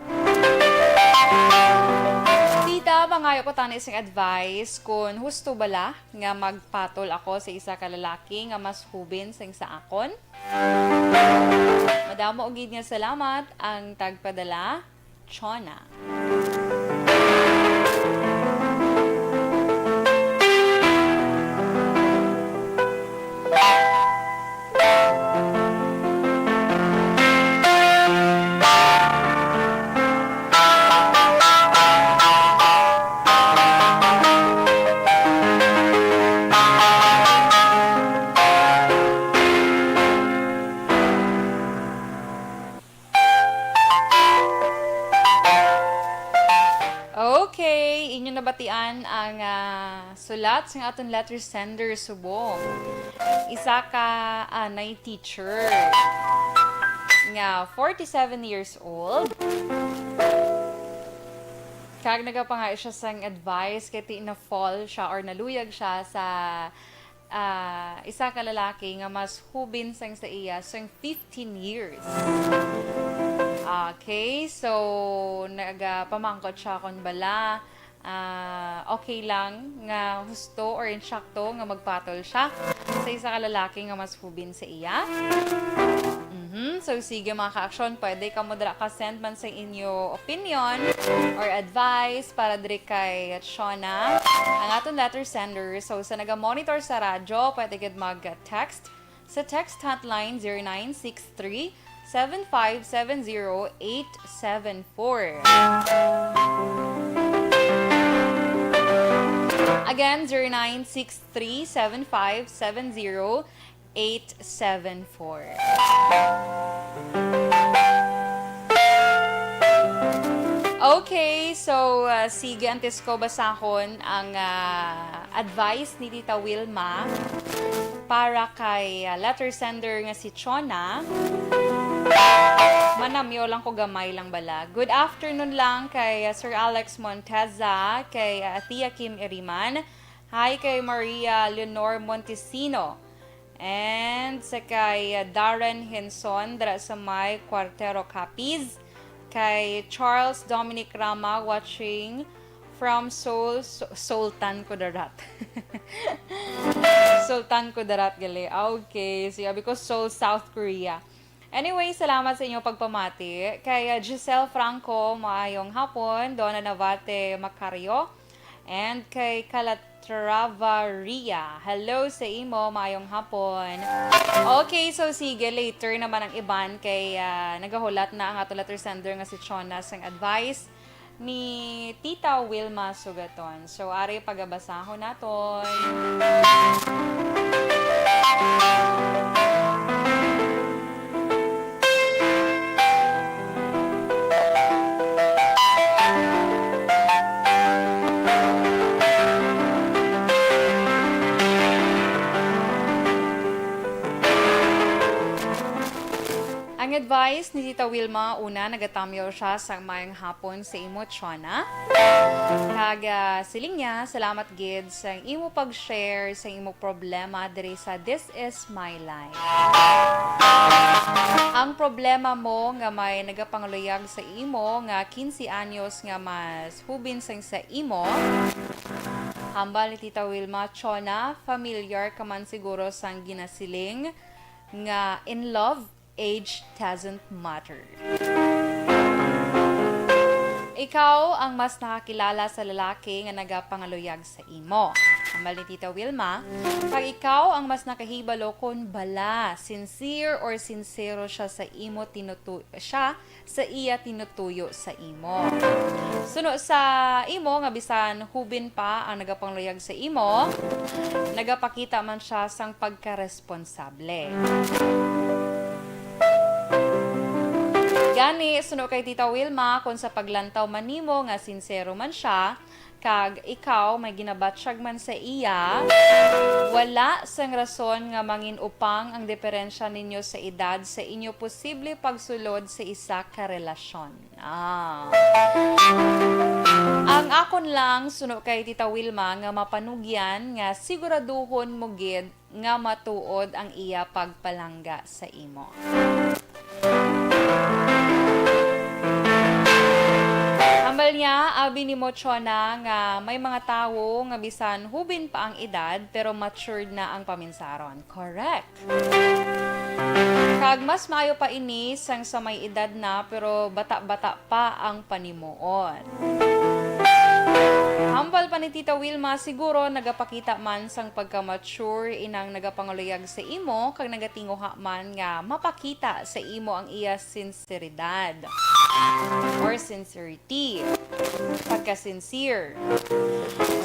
Tita, mangayo ko tani sing advice kun husto bala nga magpatol ako sa isa ka lalaki nga mas hubin sang sa akon. Madamo gid nga salamat ang tagpadala, Chona. Okay, inyo nabatian ang, ah, sulat sang aton letter sender subong. Isa ka anay teacher nga forty-seven years old. Kag nagapangayo siya sang advice kay ti na-fall siya or naluyag siya sa ah, isa ka lalaki nga mas hubin sang sa iya sang fifteen years. Okay, so nagapamangkot siya kon bala, ah, okay lang nga husto or insakto nga magpatol siya sa isa ka lalaki nga mas hubin sa iya. Mhm. So, sige, mga ka-aksyon, pwede kamo dira ka-send man sa inyo opinion or advice para diri kay Chona, ang aton letter sender. So, sa naga-monitor sa radyo, pwede gid mag-text sa text hotline zero nine six three, seven five seven zero, eight seven four. Again, zero nine six three, seven five seven zero, eight seven four. Okay, so, ah, sige, antes ko basahon ang, ah, advice ni Tita Wilma para kay, ah, letter sender nga si Chona. Manamyo lang ko gamay lang bala. Good afternoon lang kay, ah, Sir Alex Monteza, kay, ah, Tia Kim Iriman, hi kay Maria Leonor Montesino, and sa kay, uh, Darren Henson dira sa may Cuartero, Capiz, kay Charles Dominic Rama watching from Seoul, Su-, Sultan Kudarat. Sultan Kudarat gali. Ah, okay. So, sabi ko Seoul, South Korea. Anyway, salamat sa inyong pagpamati. Kay, uh, Giselle Franco, maayong hapon. Donna Navate Macario. And kay Calatrava Ria, hello sa imo, maayong hapon. Okay, so sige, later naman ang iban kay, ah, nagahulat na ang ato letter sender nga si Chona sang advice ni Tita Wilma Sugaton. So, ari pagabasahon naton. Advice ni Tita Wilma, una, nagatamyaw siya sa mayong hapon sa imo, Chona. Kag, ah, siling niya, salamat gid sa imo pag-share sa imo problema diri sa This Is My Life. Ang problema mo nga may nagapangaluyag sa imo nga quince anyos nga mas hubin sang sa imo, hambal ni Tita Wilma, Chona, familiar ka man siguro sang ginasiling nga in love, age doesn't matter. Ikaw ang mas nakakilala sa lalaki nga nagapangaluyag sa imo. Hambal ni Tita Wilma, pag ikaw ang mas nakahibalo kon bala, sincere or sincero siya sa imo tinutu-, siya sa iya tinutuyo sa imo. Suno sa imo nga bisan hubin pa ang nagapangluyag sa imo, nagapakita man siya sang pagkaresponsable. Gani, suno kay Tita Wilma, kung sa paglantaw man nimo nga sinsero man siya, kag ikaw may ginabatyag man sa iya, wala sang rason nga mangin-upang ang diferensya ninyo sa edad sa inyo posible pagsulod sa isa ka relasyon. Ah. Ang akon lang, suno kay Tita Wilma, nga mapanugyan nga siguraduhon mo gid nga matuod ang iya pagpalangga sa imo. Hambal niya, abi ni Mochona nga may mga tawo nga bisan hubin pa ang edad pero matured na ang paminsaron. Correct. Kag mas maayo pa ini sang sa may edad na pero bata-bata pa ang panimuot. Hambal pa ni Tita Wilma, siguro nagapakita man sang pagka-mature inang nagapangaluyag sa imo kag nagatinguha man nga mapakita sa imo ang iya sinseridad or sincerity, pagka-sincere.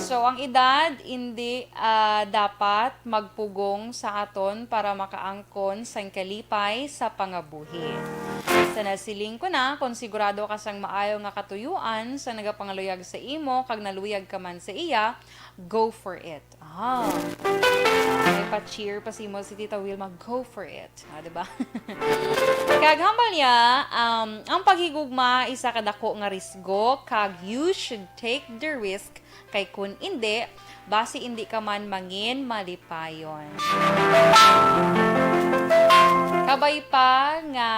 So, ang edad indi, ah, dapat magpugong sa aton para makaangkon sang kalipay sa pangabuhi. Sa nasiling ko na, kon sigurado ka sang maayo nga katuyuan sa nagapangaluyag sa imo kag naluyag ka man sa iya, go for it. Ah. May pa-cheer pa si mo si Tita Wilma, go for it. Ah, di ba? Kag hambal niya, um, ang paghigugma isa ka dako nga risgo, kag you should take the risk, kay kun indi, basi indi ka man mangin malipayon. Kabay pa nga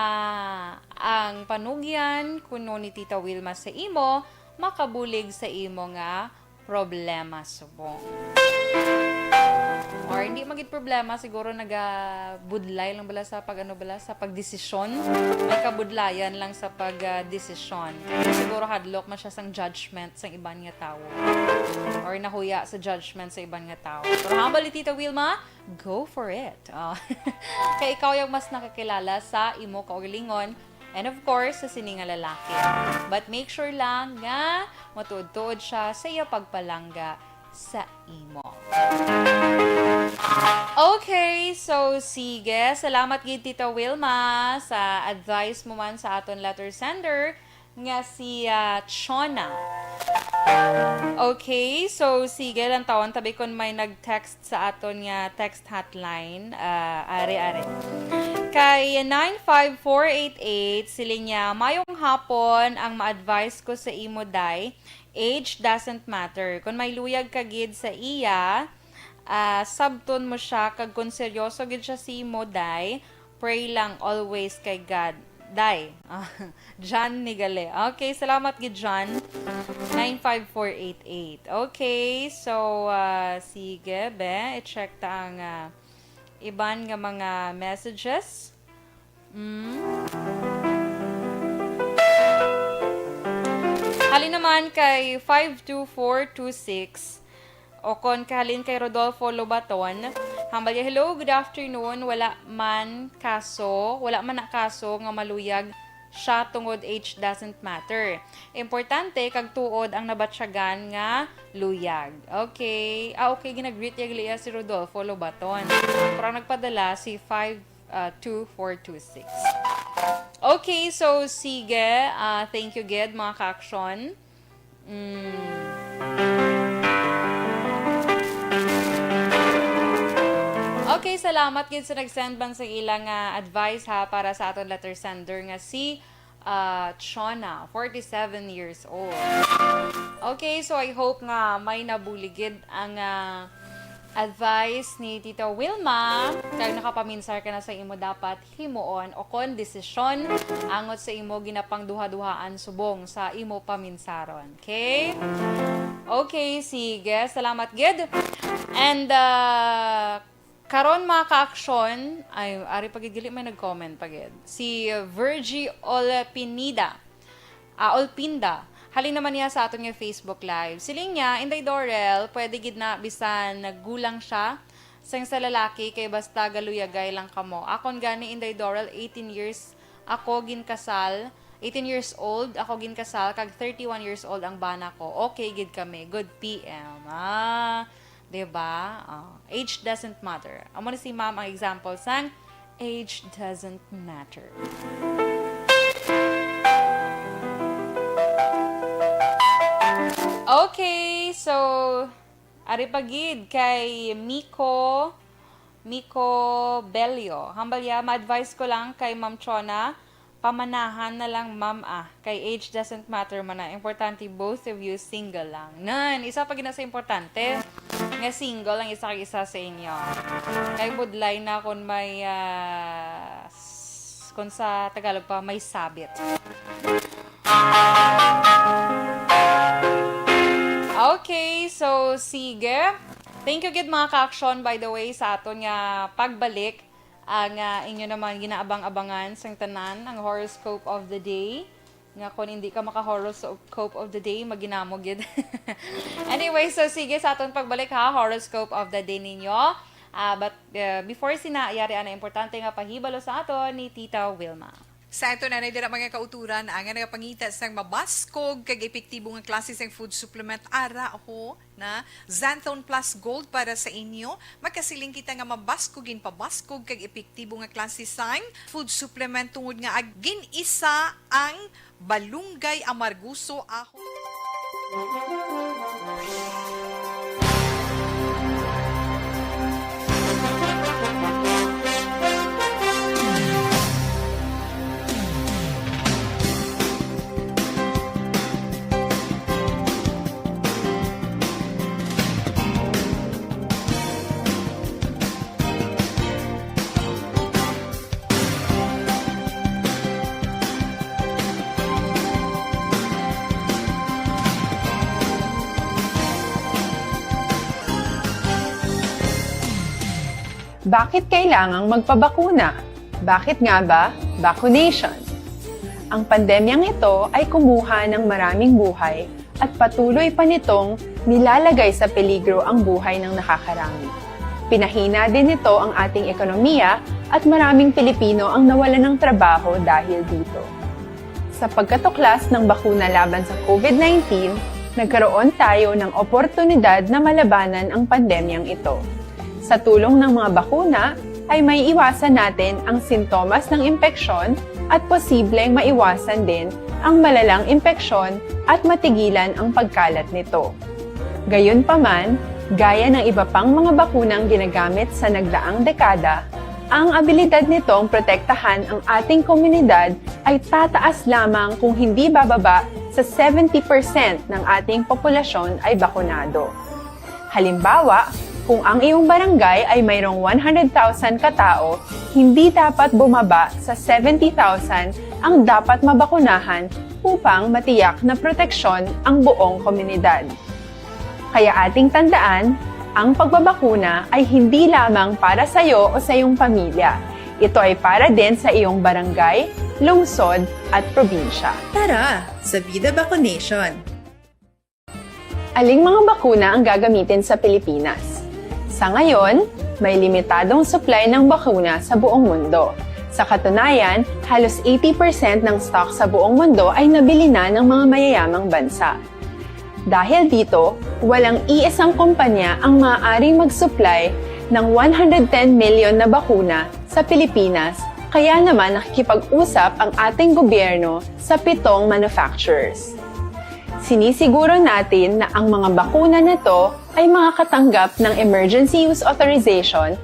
ang panugyan kuno ni Tita Wilma sa imo makabulig sa imo nga problema subong. Or hindi magid problema, siguro nagabudlay lang bala sa pag, ano bala, sa pagdesisyon. May kabudlayan lang sa pag, ah, desisyon. Siguro hadlok man siya sang judgment sang iban nga tawo. Or nahuya sa judgment sa iban nga tawo. Pero hambal ni Tita Wilma, go for it. Oh. Kay ikaw yung mas nakakilala sa imo kaugalingon. And of course, sa sini nga lalaki. But make sure lang nga matuod-tuod siya sa iya pagpalangga sa imo. Okay, so sige. Salamat gid, Tita Wilma, sa advice mo man sa aton letter sender nga si, ah, Chona. Okay, so sige, lantawon tabi kon may nag-text sa aton nga text hotline. Ah, ari, ari. Kay nine five four eight eight, siling niya, "Mayong hapon, ang ma-advise ko sa imo, day, age doesn't matter. Kung may luyag ka gid sa iya, ah, sabton mo siya, kag kung seryoso gid siya sa imo, day, pray lang always kay God, day." John Nigale. Okay, salamat gid, John. Nine five four eight eight. Okay, so, ah, sige, be, i-check ta ang, ah, iban nga mga messages. Mm. Halin naman kay five two four two six, o kon kahalin kay Rodolfo Lobaton, hambal niya, "Hello, good afternoon. Wala man kaso, wala man na kaso nga maluyag siya tungod age doesn't matter. Importante kag tuod ang nabatyagan nga luyag." Okay. Ah, okay, ginagreet niya gali iya si Rodolfo Lobaton. Pero ang nagpadala si five, ah, two four two six. Okay, so sige, ah, thank you gid, mga ka-aksyon. Mm. Okay, Salamat gid sa nag-send man sa ilang, ah, advice, ha, para sa aton letter sender nga si, ah, Chona, forty-seven years old. Okay, so I hope nga may nabulig gid ang, ah, advice ni Tita Wilma. Kay nakapaminsar ka na sa imo dapat himuon o kon desisyon angot sa imo ginapangduha-duhaan subong sa imo paminsaron. Okay? Okay, sige. Salamat gid. And, ah, karon, mga ka-aksyon, ay, ari pa gid, gali may nag-comment pa gid. Si Virgie Olpinida. Ah, Olpinda. Halin naman niya sa aton nga Facebook Live. Siling niya, Inday Dorel, pwede gid na bisan naggulang siya sang sa lalaki kay basta galuyagay lang kamo. Akon gani, Inday Dorel, eighteen years ako ginkasal, eighteen years old ako ginkasal, kag thirty-one years old ang bana ko. Okay gid kami. Good P M. Ah, di ba? Ah, age doesn't matter. Amo ni si ma'am ang example sang age doesn't matter. Okay, so, ari pa gid kay Miko, Miko Bello. Hambal ya, ma-advise ko lang kay Ma'am Chona, pamanahan na lang, ma'am, ah. Kay age doesn't matter man na. Importante, both of you single lang. Nan, isa pa gid na sa importante, nga single ang isa kag isa sa inyo. Kay budlay na kung may, ah, s-, kung sa Tagalog pa, may sabit. Okay, so sige. Thank you gid, mga ka-aksyon, by the way, sa aton nga pagbalik. Ang, ah, inyo naman ginaabang-abangan sang tanan, ang horoscope of the day. Nga kung hindi ka maka-horoscope of the day, maginamo gid. Anyway, so sige, sa aton pagbalik ha, horoscope of the day ninyo. Ah, but, ah, before sina, yari ana importante nga pahibalo sa aton ni Tita Wilma. Sa aton anay dira, mga kauturan, ang nagapangita sang mabaskog kag epektibo nga klase sang food supplement, ara ho na Xanthone Plus Gold para sa inyo. Makasiling kita nga mabaskog, ginpabaskog kag epektibo nga klase sang food supplement tungod nga ag-, gin-isa ang balunggay, amarguso, aho. Bakit kailangang magpabakuna? Bakit nga ba vaccination? Ang pandemyang ito ay kumuha ng maraming buhay at patuloy pa nitong nilalagay sa peligro ang buhay ng nakakarami. Pinahina din nito ang ating ekonomiya at maraming Pilipino ang nawalan ng trabaho dahil dito. Sa pagkatuklas ng bakuna laban sa COVID nineteen, nagkaroon tayo ng oportunidad na malabanan ang pandemyang ito. Sa tulong ng mga bakuna, ay maiiwasan natin ang sintomas ng impeksyon at posibleng maiwasan din ang malalang impeksyon at matigilan ang pagkalat nito. Gayunpaman, gaya ng iba pang mga bakunang ginagamit sa nagdaang dekada, ang abilidad nitong protektahan ang ating komunidad ay tataas lamang kung hindi bababa sa seventy percent ng ating populasyon ay bakunado. Halimbawa, kung ang iyong barangay ay mayroong one hundred thousand katao, hindi dapat bumaba sa seventy thousand ang dapat mabakunahan upang matiyak na proteksyon ang buong komunidad. Kaya ating tandaan, ang pagbabakuna ay hindi lamang para sa iyo o sa iyong pamilya. Ito ay para din sa iyong barangay, lungsod, at probinsya. Tara sa Vida Vaccination! Aling mga bakuna ang gagamitin sa Pilipinas? Sa ngayon, may limitadong supply ng bakuna sa buong mundo. Sa katunayan, halos eighty percent ng stock sa buong mundo ay nabili na ng mga mayayamang bansa. Dahil dito, walang iisang kumpanya ang maaaring mag-supply ng one hundred ten million na bakuna sa Pilipinas, kaya naman nakikipag-usap ang ating gobyerno sa pitong manufacturers. Sinisiguro natin na ang mga bakuna na to ay makakatanggap ng emergency use authorization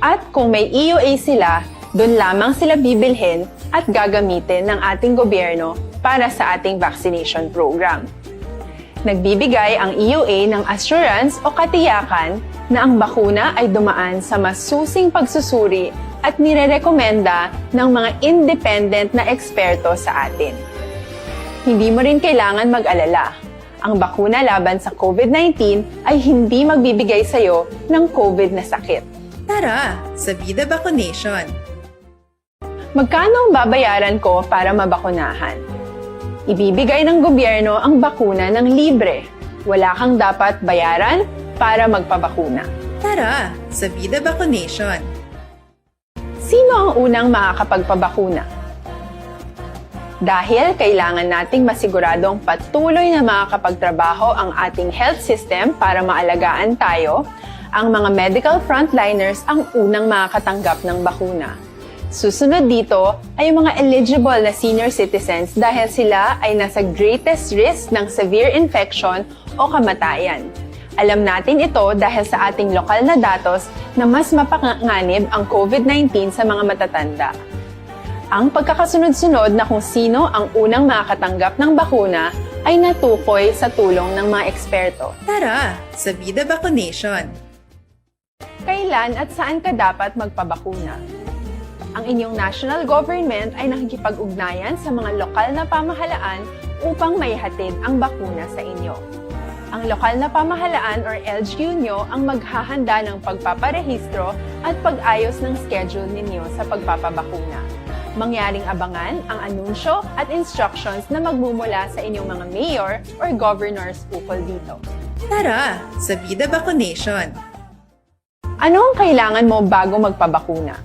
At kung may E U A sila, doon lamang sila bibilhin at gagamitin ng ating gobyerno para sa ating vaccination program. Nagbibigay ang E U A ng assurance o katiyakan na ang bakuna ay dumaan sa masusing pagsusuri at nirerekomenda ng mga independent na eksperto sa atin. Hindi mo rin kailangan mag-alala. Ang bakuna laban sa COVID nineteen ay hindi magbibigay sa iyo ng COVID na sakit. Tara sa Vida Vaccination! Magkano ang babayaran ko para mabakunahan? Ibibigay ng gobyerno ang bakuna ng libre. Wala kang dapat bayaran para magpabakuna. Tara sa Vida Vaccination! Sino ang unang makakapagpabakuna? Dahil kailangan nating masiguradong patuloy na makakapagtrabaho ang ating health system para maalagaan tayo, ang mga medical frontliners ang unang makakatanggap ng bakuna. Susunod dito ay ang mga eligible na senior citizens dahil sila ay nasa greatest risk ng severe infection o kamatayan. Alam natin ito dahil sa ating lokal na datos na mas mapanganib ang COVID nineteen sa mga matatanda. Ang pagkakasunod-sunod na kung sino ang unang makakatanggap ng bakuna ay natukoy sa tulong ng mga eksperto. Tara sa Vida Vaccination! Kailan at saan ka dapat magpabakuna? Ang inyong national government ay nakikipag-ugnayan sa mga lokal na pamahalaan upang maihatid ang bakuna sa inyo. Ang lokal na pamahalaan or L G U nyo ang maghahanda ng pagpaparehistro at pag-ayos ng schedule ninyo sa pagpapabakuna. Mangyaring abangan ang anunsyo at instructions na magmumula sa inyong mga mayor or governors ukol dito. Tara sa Vida Vaccination! Ano ang kailangan mo bago magpabakuna?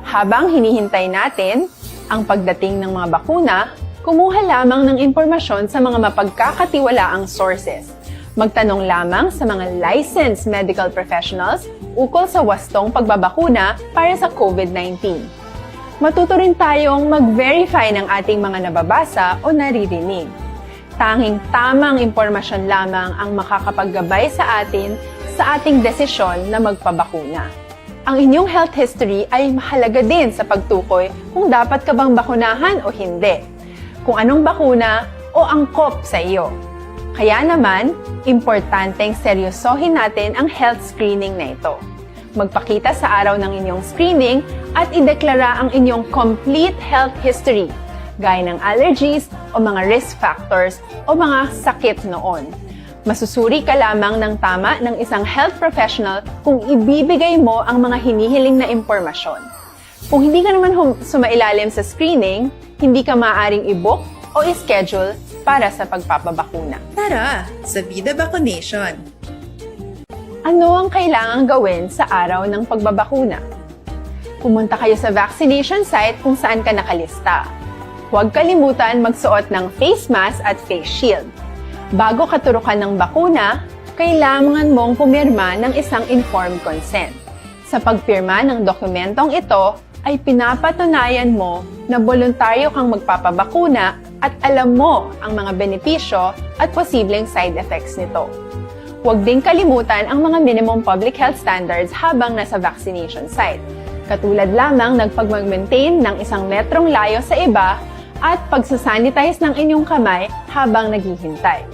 Habang hinihintay natin ang pagdating ng mga bakuna, kumuha lamang ng impormasyon sa mga mapagkakatiwalaang sources. Magtanong lamang sa mga licensed medical professionals ukol sa wastong pagbabakuna para sa COVID nineteen. Matuto rin tayong mag-verify ng ating mga nababasa o naririnig. Tanging tamang impormasyon lamang ang makakapaggabay sa atin sa ating desisyon na magpabakuna. Ang inyong health history ay mahalaga din sa pagtukoy kung dapat ka bang bakunahan o hindi, kung anong bakuna o angkop sa iyo. Kaya naman, importanteng seryosohin natin ang health screening na ito. Magpakita sa araw ng inyong screening at ideklara ang inyong complete health history, gaya ng allergies o mga risk factors o mga sakit noon. Masusuri ka lamang ng tama ng isang health professional kung ibibigay mo ang mga hinihiling na impormasyon. Kung hindi ka naman hum- sumailalim sa screening, hindi ka maaaring i-book o i-schedule para sa pagpapabakuna. Tara sa Vida Vaccination! Ano ang kailangang gawin sa araw ng pagbabakuna? Pumunta kayo sa vaccination site kung saan ka nakalista. Huwag kalimutan magsuot ng face mask at face shield. Bago katurukan ng bakuna, kailangan mong pumirma ng isang informed consent. Sa pagpirma ng dokumentong ito ay pinapatunayan mo na boluntaryo kang magpapabakuna at alam mo ang mga benepisyo at posibleng side effects nito. Huwag ding kalimutan ang mga minimum public health standards habang nasa vaccination site, katulad lamang ng pagmag-maintain ng isang metrong layo sa iba at pagsasanitize ng inyong kamay habang naghihintay.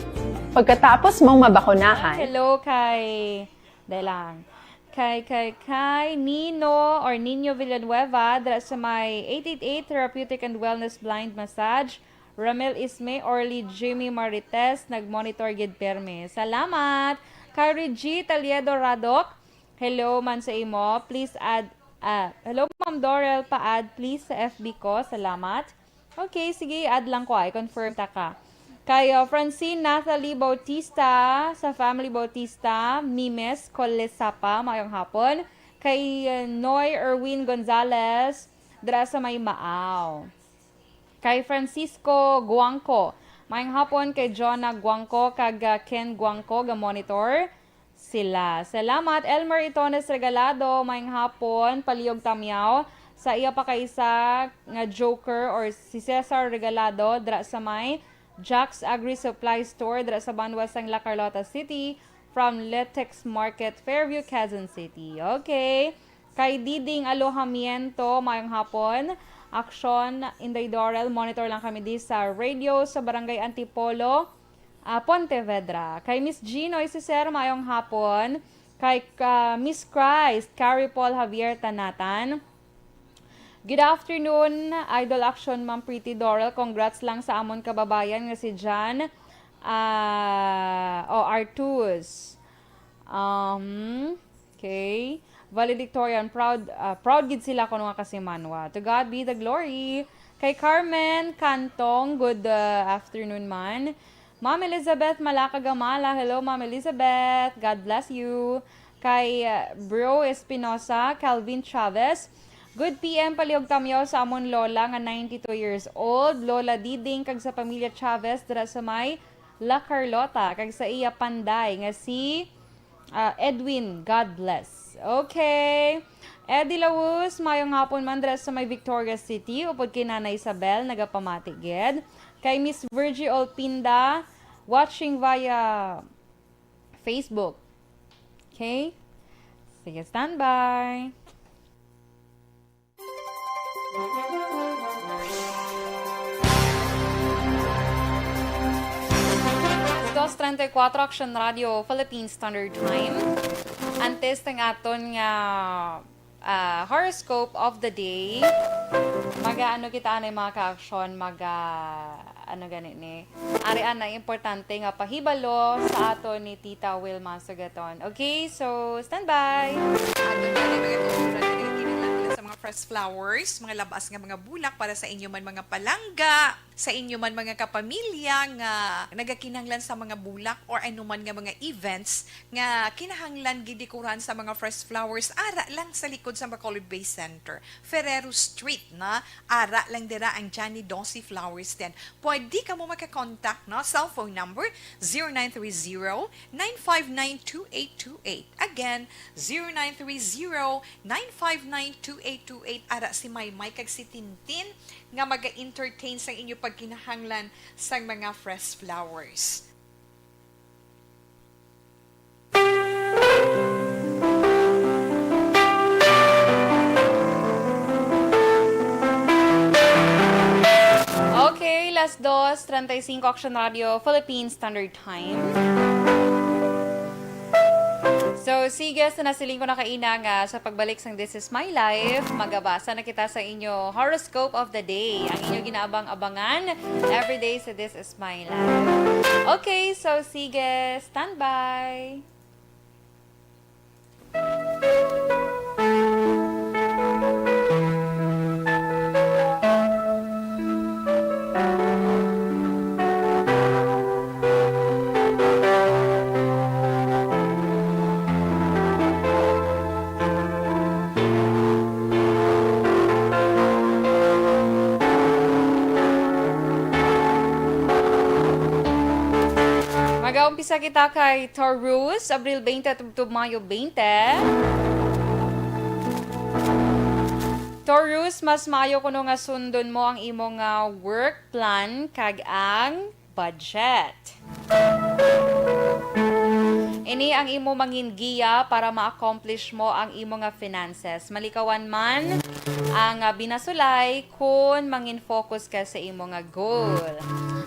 Pagkatapos mong mabakunahan, Hello kay, dali lang. Kay, kay, kay Nino or Nino Villanueva, dira sa may eight eight eight Therapeutic and Wellness Blind Massage. Ramel Isme, Orly, Jimmy Marites, nag-monitor gid permi. Salamat! Kay Reggie Taliedo Radok, hello man sa imo. Please add, ah, hello, Ma'am Dorel, pa-add please sa F B ko. Salamat. Okay, sige, add lang ko, i-confirm ta ka. Kay, uh, Francine Nathalie Bautista, sa family Bautista, Mimes Colesapa, maayong hapon. Kay, uh, Noy Erwin Gonzalez, dira sa may Maaw. Kay Francisco Guangco, maayong hapon kay Jonah Guangco kag, uh, Ken Guangco, ga-monitor sila. Salamat, Elmer Itones Regalado, maayong hapon, palihog tamyaw sa iya pa kaisa nga joker or si Cesar Regalado dira sa may Jack's Agri Supply Store dira sa banwa sang La Carlota City from Letex Market, Fairview, Quezon City. Okay. Kay Diding Alojamiento, mayong hapon. Aksyon, Inday Dorel, monitor lang kami di sa radio sa Barangay Antipolo, ah, Pontevedra. Kay Miss Ginoy Siser, mayong hapon. Kay, ah, Miss Christ, Carrie Paul Javier Tanatan. Good afternoon, Idol Action, Ma'am Pretty Dorel. Congrats lang sa amon kababayan nga si Jan, ah, o Artus. Um, okay. Valedictorian, proud, ah, proud gid sila kuno nga kasimanwa. To God be the glory. Kay Carmen Cantong, good, ah, afternoon man. Ma'am Elizabeth Malaka Gamala, hello, Ma'am Elizabeth. God bless you. Kay, ah, Bro Espinosa, Calvin Chavez, good P M, palihog tamyaw sa amon lola nga ninety-two years old, Lola Diding, kag sa pamilya Chavez dira sa may La Carlota, kag sa iya panday nga si, ah, Edwin. God bless. Okay. Eddie Laus, mayong hapon man dira sa may Victoria City, upod kay Nanay Isabel, nagapamati gid. Kay Miss Virgie Olpinda, watching via Facebook. Okay? Sige, standby. Dos treinta y cuatro, Action Radio, Philippine Standard Time. Antes ng aton nga, ah, horoscope of the day, mag-aano kita anay, mga ka-action, mag, ah, ano gani ni? Ari ana importante nga pahibalo sa aton ni Tita Wilma Sugaton. Okay, so standby. Aton gani, mga kauturan, nga nagakinahanglan sa mga fresh flowers, mga labas nga mga bulak para sa inyo man mga palangga, sa inyo man mga kapamilya nga nagakinahanglan sa mga bulak or anuman nga mga events nga kinahanglan gidikoran sa mga fresh flowers, ara lang sa likod sa Bacolod Bay Center, Ferrero Street, na ara lang dira ang Johnny Dossie Flowers Den. Pwede kamo maka-contact, no? Cellphone number zero nine three zero, nine five nine, two eight two eight. Again, zero nine three zero, nine five nine, two eight two eight. Ara si Maymay kag si Tintin nga maga-entertain sang inyo pagkinahanglan sang mga fresh flowers. Okay, las dos treinta y cinco, Action Radio, Philippine Standard Time. So, sige, sa nasiling ko na kaina nga sa pagbalik sang This Is My Life, magabasa na kita sa inyo horoscope of the day. Ang inyo ginaabang-abangan everyday sa This Is My Life. Okay, so sige, standby. Mag-aumpisa kita kay Taurus, Abril twenty tubtob Mayo twenty. Taurus, mas maayo kuno nga sundon mo ang imo nga work plan kag ang budget. Ini ang imo mangin giya para ma-accomplish mo ang imo nga finances. Malikawan man ang, ah, binasulay kon mangin focus ka sa imo nga goal.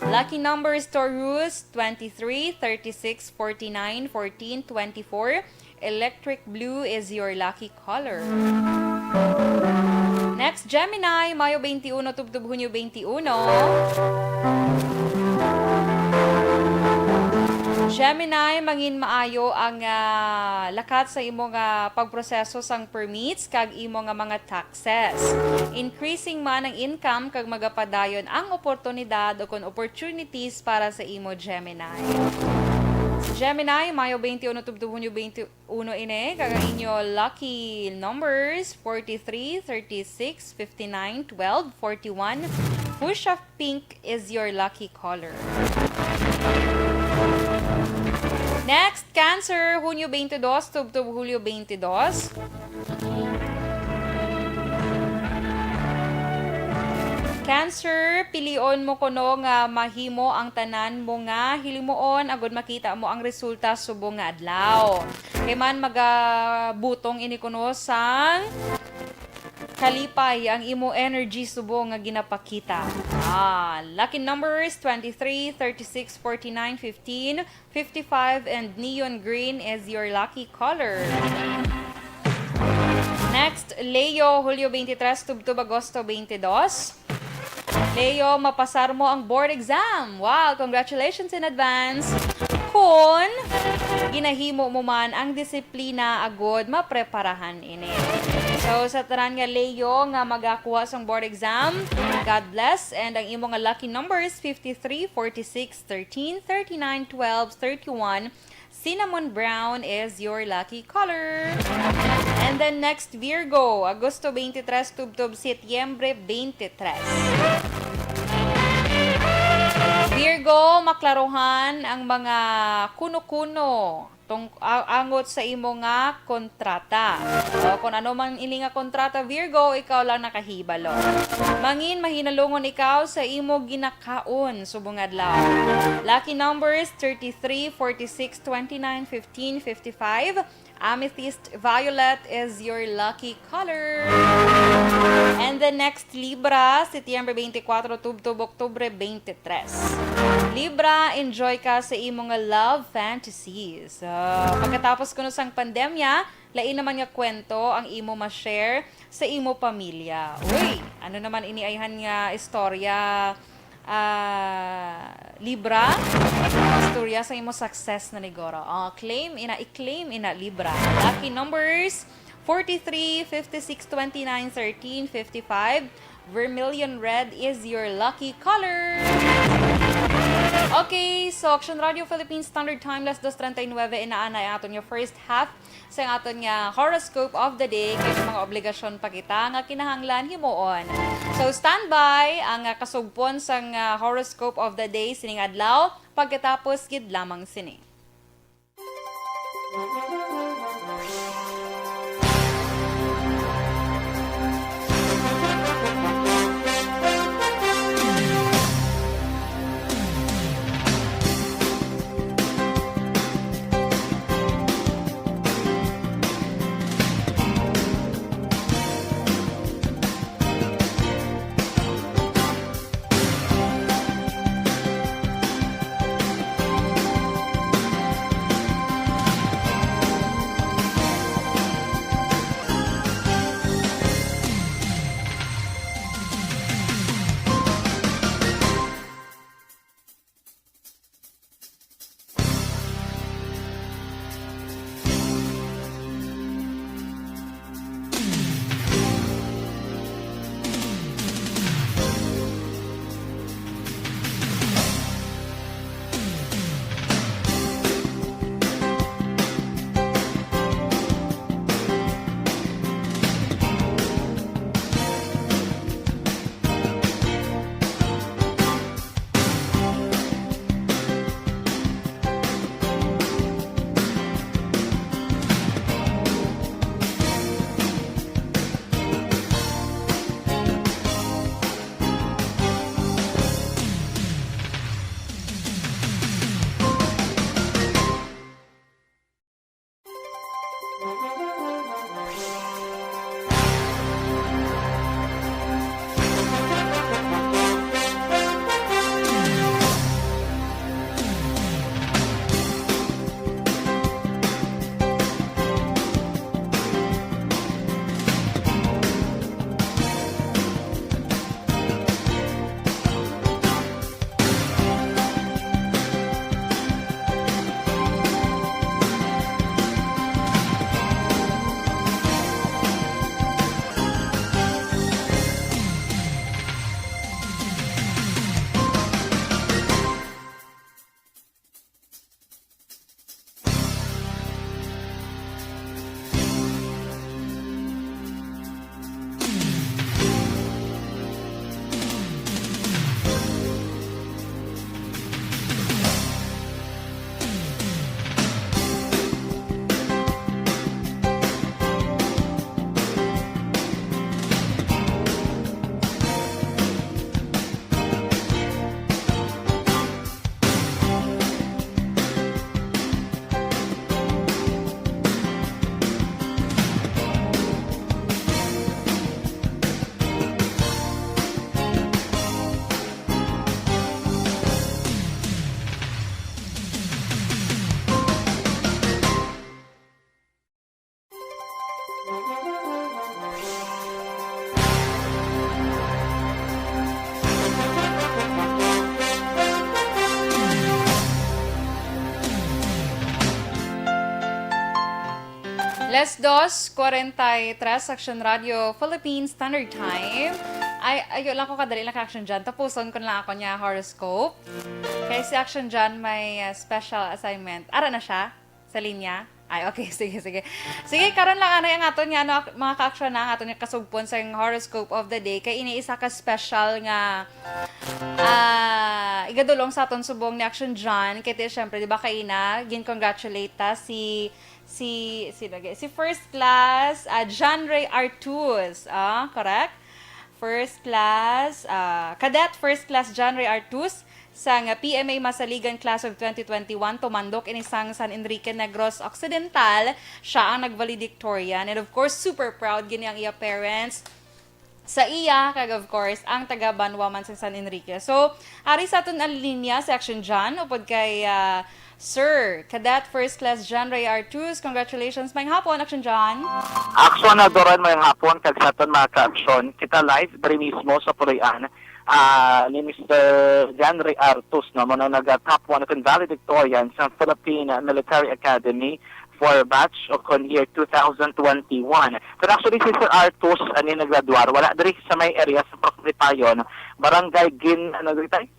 Lucky numbers, Taurus, twenty-three, thirty-six, forty-nine, fourteen, twenty-four. Electric blue is your lucky color. Next, Gemini, Mayo twenty-one tubtob Hunyo twenty-one. Gemini, mangin maayo ang, ah, lakat sa imo nga pagproseso sang permits kag imo nga mga taxes. Increasing man ang income kag magapadayon ang oportunidad o kon opportunities para sa imo, Gemini. Gemini, Mayo twenty-one tubtob Hunyo twenty-one ini, kag ang inyo lucky numbers, forty-three, thirty-six, fifty-nine, twelve, forty-one. Fuchsia pink is your lucky color. Next, Cancer, Hunyo twenty-two tubtob Hulyo twenty-two. Cancer, pilion mo kuno nga mahimo ang tanan mo nga hilimuon agud makita mo ang resulta subong nga adlaw. Kay man magabutong ini kuno sang kalipay ang imo energy subong nga ginapakita. Ah, lucky numbers twenty-three, thirty-six, forty-nine, fifteen, fifty-five, and neon green is your lucky color. Next, Leo, Hulyo twenty-three tubtob Agosto twenty-two. Leo, mapasar mo ang board exam. Wow, congratulations in advance. Kun ginahimo mo man ang disiplina agud mapreparahan ini. So, sa tanan nga Leo nga magakuha sang board exam, God bless, and ang imo nga lucky numbers, fifty-three, forty-six, thirteen, thirty-nine, twelve, thirty-one, cinnamon brown is your lucky color. And then next, Virgo, Agosto twenty-three tubtob Setyembre twenty-three. Virgo, maklaruhan ang mga kuno-kuno tung-, a-, angot sa imo nga kontrata. O, kung ano man ini nga kontrata, Virgo, ikaw lang nakahibalo. Mangin mahinalungon ikaw sa imo ginakaon subong adlaw. Lucky numbers thirty-three, forty-six, twenty-nine, fifteen, fifty-five. Amethyst violet is your lucky color. And the next, Libra, Setyembre twenty-four tubtob Oktubre twenty-three. Libra, enjoy ka sa imo nga love fantasies. Ah, pagkatapos kuno sang pandemya, lain naman nga kwento ang imo ma-share sa imo pamilya. Uy, ano naman ini ayhan nga istorya, ah, Libra? Istorya sa imo success na nigoro. Oh, claim ina, i-claim ina, Libra. Lucky numbers, forty-three, fifty-six, twenty-nine, thirteen, fifty-five. Vermilion red is your lucky color. Okay, so Action Radio Philippines Standard Time, las dos treinta y nueve, ina na ang aton nga first half sa aton nga horoscope of the day, kay may mga obligasyon pa kita nga kinahanglan himuon. So, standby ang, ah, kasugpon sang, ah, horoscope of the day sining adlaw, pagkatapos gid lamang sini. Alas dos kwarenta y tres, Action Radio Philippine Standard Time. Ay, ayo lang ko kadali lang kay Action John. Tapuson ko na lang ako niya horoscope. Kay si Action John may uh, special assignment. Ara na siya? Sa linya? Ay, okay. Sige, sige. Sige, karon lang anay ang aton nga, ano, mga ka-action na ang aton nga kasugpon sa horoscope of the day. Kay ini isa ka special nga ah igadulong sa aton subong ni Action John. Kay ti, syempre, di ba, kaina, gin-congratulate ta si si si lagi si first class ah, John Ray Artus, ah, correct? First class ah, cadet first class John Ray Artus sang P M A Masaligan Class of twenty twenty-one, tumandok ini sang San Enrique Negros Occidental. Siya ang nag-valedictorian, and of course, super proud gini ang iya parents sa iya, kag of course, ang taga banwa man sa San Enrique. So, ari sa aton ang linya si Action John, upod kay ah, Sir Cadet First Class John Ray Artus. Congratulations. Maayong hapon, Action John. Action na, Doran, maayong hapon, kag sa aton mga ka-action. Kita live diri mismo sa Puloy-an ah, ni Mister John Ray Artus, no, mo na nag-top one kag valedictorian sa Philippine Military Academy for batch o kon year two thousand twenty-one. Pero actually, si Sir Artus, ani, naggraduar, wala diri sa may area sa Pagkalipayon, barangay Gin, ano diri tayo?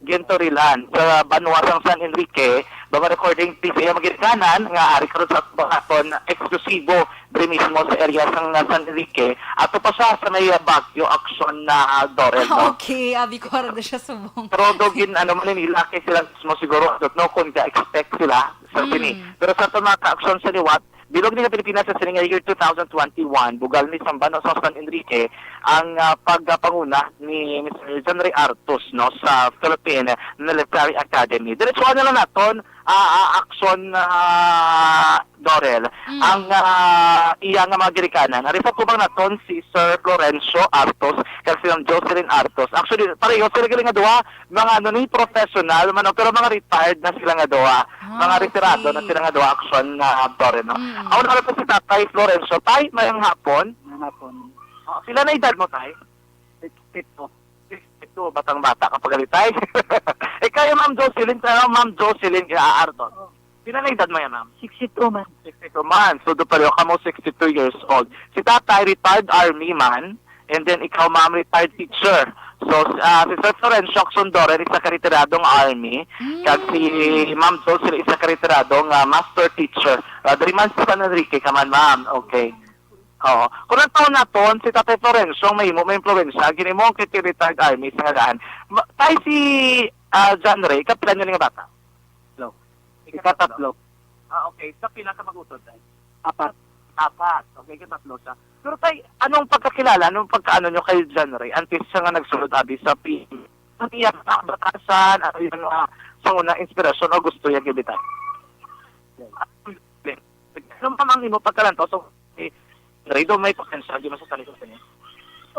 Ginturilan, sa banwa sang San Enrique, ba, according sa iya mga ginikanan, nga ari karon sa aton eksklusibo diri mismo sa area sang, uh, San Enrique, ato pa siya sa may, uh, Baguio, Action na, uh, Doren, Ah, no? Okay, abi ko, ara na siya subong. Pero daw gin, ano, Manila, kay sila mismo siguro, I don't know kung ga-expect sila sa Mm. sini. Pero sa aton mga ka-action sa liwat, bilog ni nga Pilipinas sa sining year two thousand twenty-one, bugal ni sang banwa sa San Enrique ang, ah, pagpanguna ni Mister John Ray Artus, no, sa Philippine Military Academy. Diretso na lang naton, ah, ah, action, ah, Dorel. Mm. Ang, ah, iya nga mga ginikanan. Ari sa tubang naton si Sir Florencio Artos kag si Ma'am Jocelyn Artos. Actually, pareho sila galing nga duha, mga, ano ni, professional man, pero mga retired na sila nga duha. Ah, mga retirado na okay. Sila nga duha, action na, ah, Dorel, no? Mm. Ako na si Tatay Florencio. Tay, maayong hapon. Maayong hapon. Ah, pila na edad mo, Tay? Sixty-two. Sixty-two, batang-bata ka pa gali, Tay. Ikaw, Ma'am Jocelyn, pero Ma'am Jocelyn, ah, Artos. Oh. Pila na edad mo yan, ma'am? Sixty-two man. Sixty-two man. So, do pareho ka mo, sixty-two years old. Si tatay, retired army man. And then, ikaw, ma'am, retired teacher. So, s-, ah, si Sir Florencio Action Dorel, isa ka retiradong army. Mm. Kag si Ma'am Jocelyn, isa ka retiradong, ah, master teacher. Ah, diri man sa San Enrique ka man, ma'am. Okay. Oo. Kung ang taon naton, si Tatay Florencio ang mahimo, may impluwensya. Gini mo ang kay retired army sa ngalahan. Ma-, tay si, ah, John Ray, kapila niyo nga bata? Tatlo. Ikatatlo. Ah, okay. Sa pila ka mag-utod, tay? Apat. Apat. Okay, katatlo siya. Pero, tay, anong pagkakilala, anong pagkaano nyo kay John Ray? Antes siya nga nagsulod, abi, sa P M. Ano iya batasan? Ano iya, ah, sa una, inspirasyon o gusto niya gibitay? Ano, ma'am, ang imo pagkalantaw sa Ray, do may potential, di man sa talento sa niya?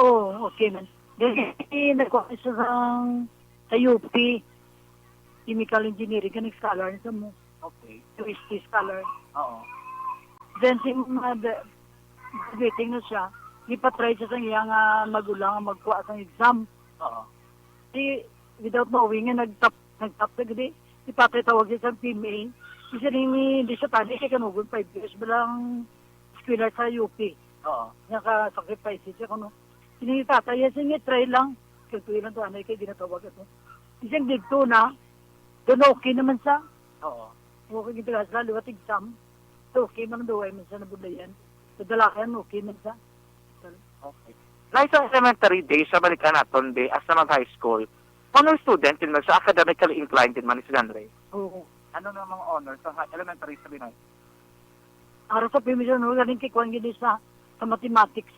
Oo, okay man. Dahil nagkuha siya sa, sa U P, chemical engineering, ka nag-scholar sa mo. Okay. U S T scholar. Oo. Then, si mga da-, graduating na siya, ipatry siya sa iya nga magulang nga magkuha sa exam. Oo. Di, without knowing, nga nag-top, nag-top na gid, ipatawag siya sa P M A. Isa rin ni, di siya tani, kay kanugon five years ba lang eskwela sa U P. Oo. Naka-sacrifice siya, kuno. Sini tatay, yes, sige, try lang. Kay tuyo lang to, anay, kay ginatawag ako. Isang dito na, doon okay naman sa. Oo. Okay, ginatawag sa liwat exam. So, okay man, duway man sa nabudlayan. Sa dalayan, okay man sa. Okay. Like sa elementary days, sa balikan naton, be, as na mag-high school, honor student din man sa, academically inclined din man si John Ray? Oo. Ano nga mga honor sa ha-, elementary sa Binay? Ara sa permission, no, galing kay kuwan gini sa, sa mathematics.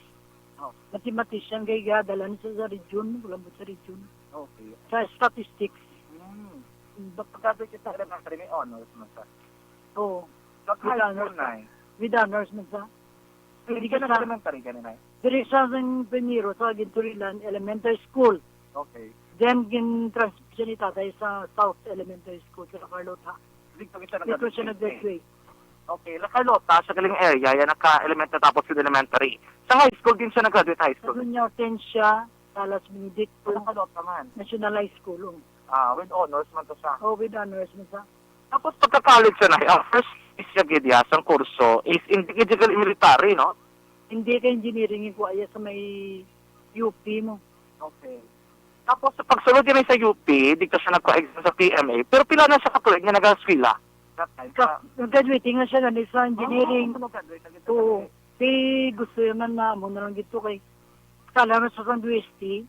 Oh. Mathematician kay gadala ni sa, sa region, ulambot sa region. Okay. Sa statistics. Hmm. Ba- Pagkabi kita elementary, may honors man sa. Oo. Sa With high school honors. Na eh. With honors man sa. Hindi ka Hindi ka na sa elementary ka na eh. Diri sa ang primero sa Ginturilan Elementary School. Okay. Then, gin-transition ni tatay sa South Elementary School sa Carlota. Dito siya Dito siya nag-graduate. Nag-graduate. Okay, La Carlota, sa galing area, yan naka-elementary tapos yung elementary. Sa high school din siya nag-graduate high Sa school? Doña Hortensia Salas Benedicto. Sa La Carlota man. National High School, oh. Ah, with honors man to siya. Oh, with honors man siya. Tapos pagka-college siya na, ang first siya gid ya sang kurso is hindi gid siya military, no? Hindi ka engineering yung kuha sa may U P mo. Okay. Tapos sa pagsulod niya sa U P, dito siya nagkuha exam sa P M A. Pero pila na siya katuig nga nag-eskwela? That time, Ka, sa graduating na siya gani sa engineering. Ah, nag-graduate na gid sa Oo. Kay gusto niya man na amo na lang dito kay sala na sa sang U S T.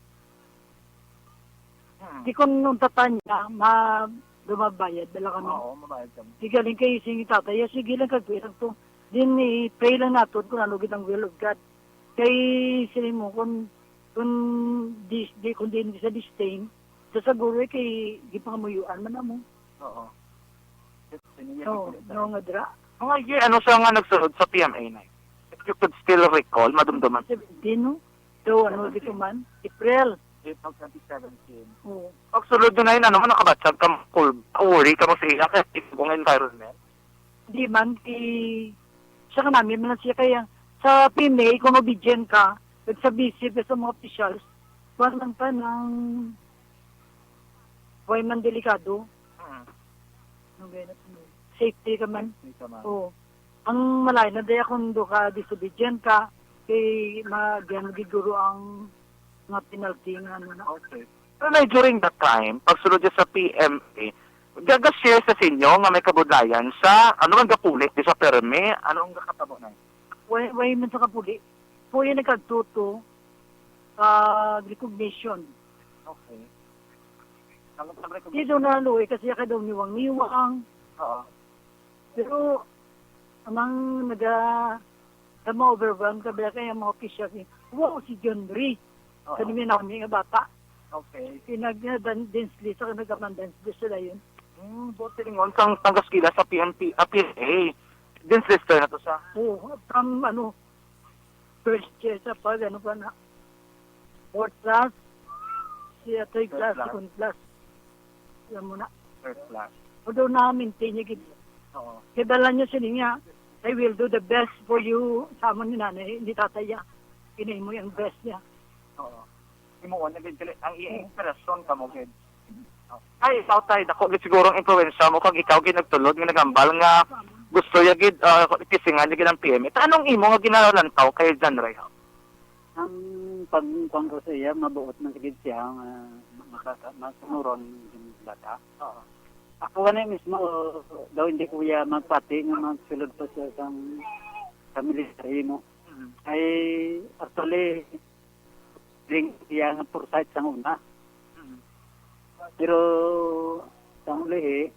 Hmm. Di ko nung tatanya, ma, dumabayad, dala kami. Oo, mabayad kami. Di galing kay sing tatay, "Ya, sige lang, kagwirang to." Din, i-pray lang nato kung ano gid ang will of God. Kay, sila mo, kung, kung di, di, kung di sa disdain, sa saguro, eh, kay, di pa kamuyuan man amo. Oo. Yes, senior Oo, secretary. No, nga dra. Mga year, ano siya nga nagsulod sa P M A, Nay? If you could still recall, madumduman. Seventeen, no? So, ano, Seventeen. Dito man? April. April twenty seventeen. Oo. Pagsulod nyo na yun, ano mo, nakabatsag ka, cool, worry ka mo sa iya, kaya ito kong environment? Di man, di, siya ka namin, man siya kaya, sa P M A, kung obedient ka, nagsabisi ka sa mga officials, kuwan lang ka ng, kuwan man delikado. Hmm. Ano ba yun? Safety ka man. Safety ka man. Oo. Ang malay na, di akong do ka disobedient ka, kay ma-, diyan giguro ang mga penalty nga ano na. Okay. Pero na during that time, pagsulod niya sa P M A, gaga-share sa sinyo nga may kabudlayan sa, ano man gapulit di sa permi, anong gakatabo na? Way, way man sa kapuli. Puya nagkagtuto, ah, recognition. Okay. Ang, ang recognition. Dito na, Louie, kasi ka daw niwang-niwang. Oo. Pero, amang naga-, na ma-overwhelm ka, bala kaya mga officials, eh, "Wow, si John Ray." Oo. Sa nimi namin nga bata. Okay. Pinag-, dan-, dance list ako, nagkaman dance list sila yun. Hmm, buti rin yun. Sang tanggas kila sa P M P, ah, P M A. Dance list na to sa Oo, from, ano, first year sa pag, ano pa na, fourth class, siya third First class, class. Second class. Alam mo na. First class. Although na-maintain niya gid. Oo. Kay dala niya sini nga, "I will do the best for you," sa amon ni nanay, ni tatay, ya. Kinahimo yung best niya. Oo. Himuon na gid kali-, ang iyang Oo. inspirasyon ka mo gid. Ay, ikaw, tay, dako gid siguro ang impluwensya mo kag ikaw gid nagtulod nga nagambal nga gusto ya gid, ah, kisingan niya gid ang P M A. Ta, anong imo nga ginalantaw kay John Ray? Ang pag-, kuwan ko sa iya, mabuot man gid siya nga makaka-, masunuron yung bata. Oo. Ako gani mismo, daw hindi ko ya magpati nga magsulod pa siya sang, sa military mo. Mm. Ay, actually, ding iya nga foresight sang una. Mm. Pero, sang ulihi,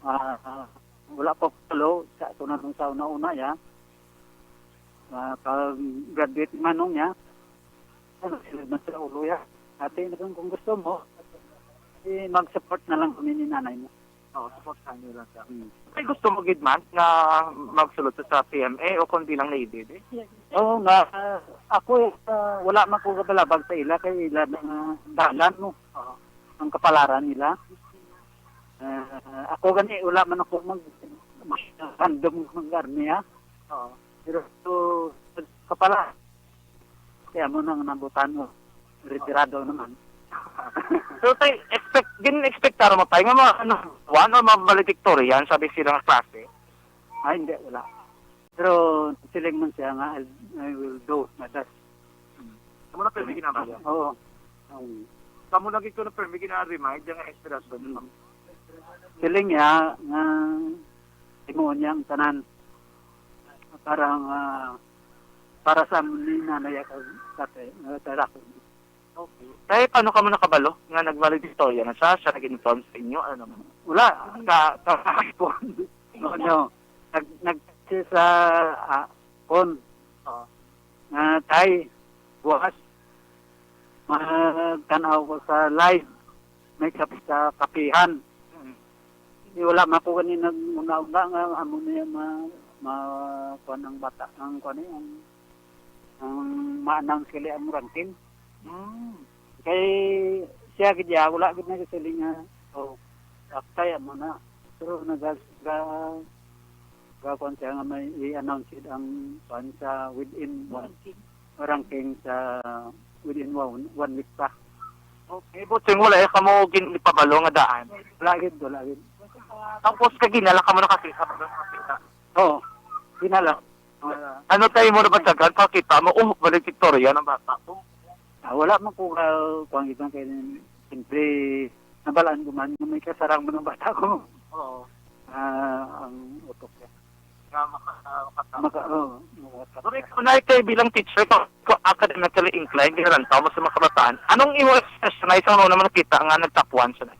ah, wala pa follow sa, sa una, sa una-una ya. Ah, pag graduate manong niya, ano, sila man sa ulo ya. Ate, kung, kung gusto mo, eh, mag-support na lang kami ni nanay mo. Oo, supportahan niyo lang siya. Hmm. May gusto mo gid man nga magsulod sa, sa P M A o kung bilang Navy, di? Oo nga, ah, ako, ah, wala man ko kabalabag sa ila kay ila na nga dalan mo. Oo. Ang kapalaran nila. Ah, ako gani, wala man ako mag, mag, random mag-army, ha? Oo. Pero, so, kapala, kaya mo nang nabutan mo, retirado naman. So, tay, expect, gin-expectar mo, tay, nga mga, ano, one or mga valedictorian, sabi sila nga klase? Ay, hindi, wala. Pero, siling man siya nga, "I, I will do my best." Amo na, pero may ginagawa. Oo. Um, Kamo lagi ko na, pero may gina-remind yung inspirasyon. Mm. Siling niya nga, himuon niya ang tanan. Para nga, para sa amin ni nanay at tatay, uh, tarakon. Okay. Kaya paano ka mo nakabalo nga nag-valedictorian na siya? Siya nag-inform sa inyo? Ano naman? Wala. Ka, ka, No, no. Nag, nag, sa, ah, kon. Oo. Nga, "Tay, buwas, magtan-aw ko sa live. May kap-, sa kapihan." Mm. Di wala man ko gani nag-una-una nga amo niya ma-, ma-, kuwan ang bata, ang kuwan niya, ang, ang ma-announce gali ang ranking. Mm. Kay siya gid ya, wala gid na siling nga, "Oh, aktay, amo na." Pero naga-, ga-, ga-, kuwan siya nga may i-announce gid ang kuwan sa within one, Ranking. Ranking sa within one, one week pa. Okay, but sing wala, eh, kamo gin-, ipabalo nga daan? Wala gid, wala gid. Tapos, kay ginala ka mo nakakita, nakakita. Oo, ginala. Ano tayo mo nabandagan? Pakita mo, oh, valedictorian ang bata ko. Ah, wala man ko ka, kuwan, iban kay, siyempre, nabalaan ko man, may kasarang mo ng bata ko. Oo. Ah, ang utok niya. Nga maka-, maka-, Maka-, oo, maka-, Pero ikaw, Nay, kay bilang teacher, kung, kung academically inclined, ginalantaw mo sa mga kabataan, anong imo expression, Nay, sa una mo nakita nga nagtapuan siya, Nay?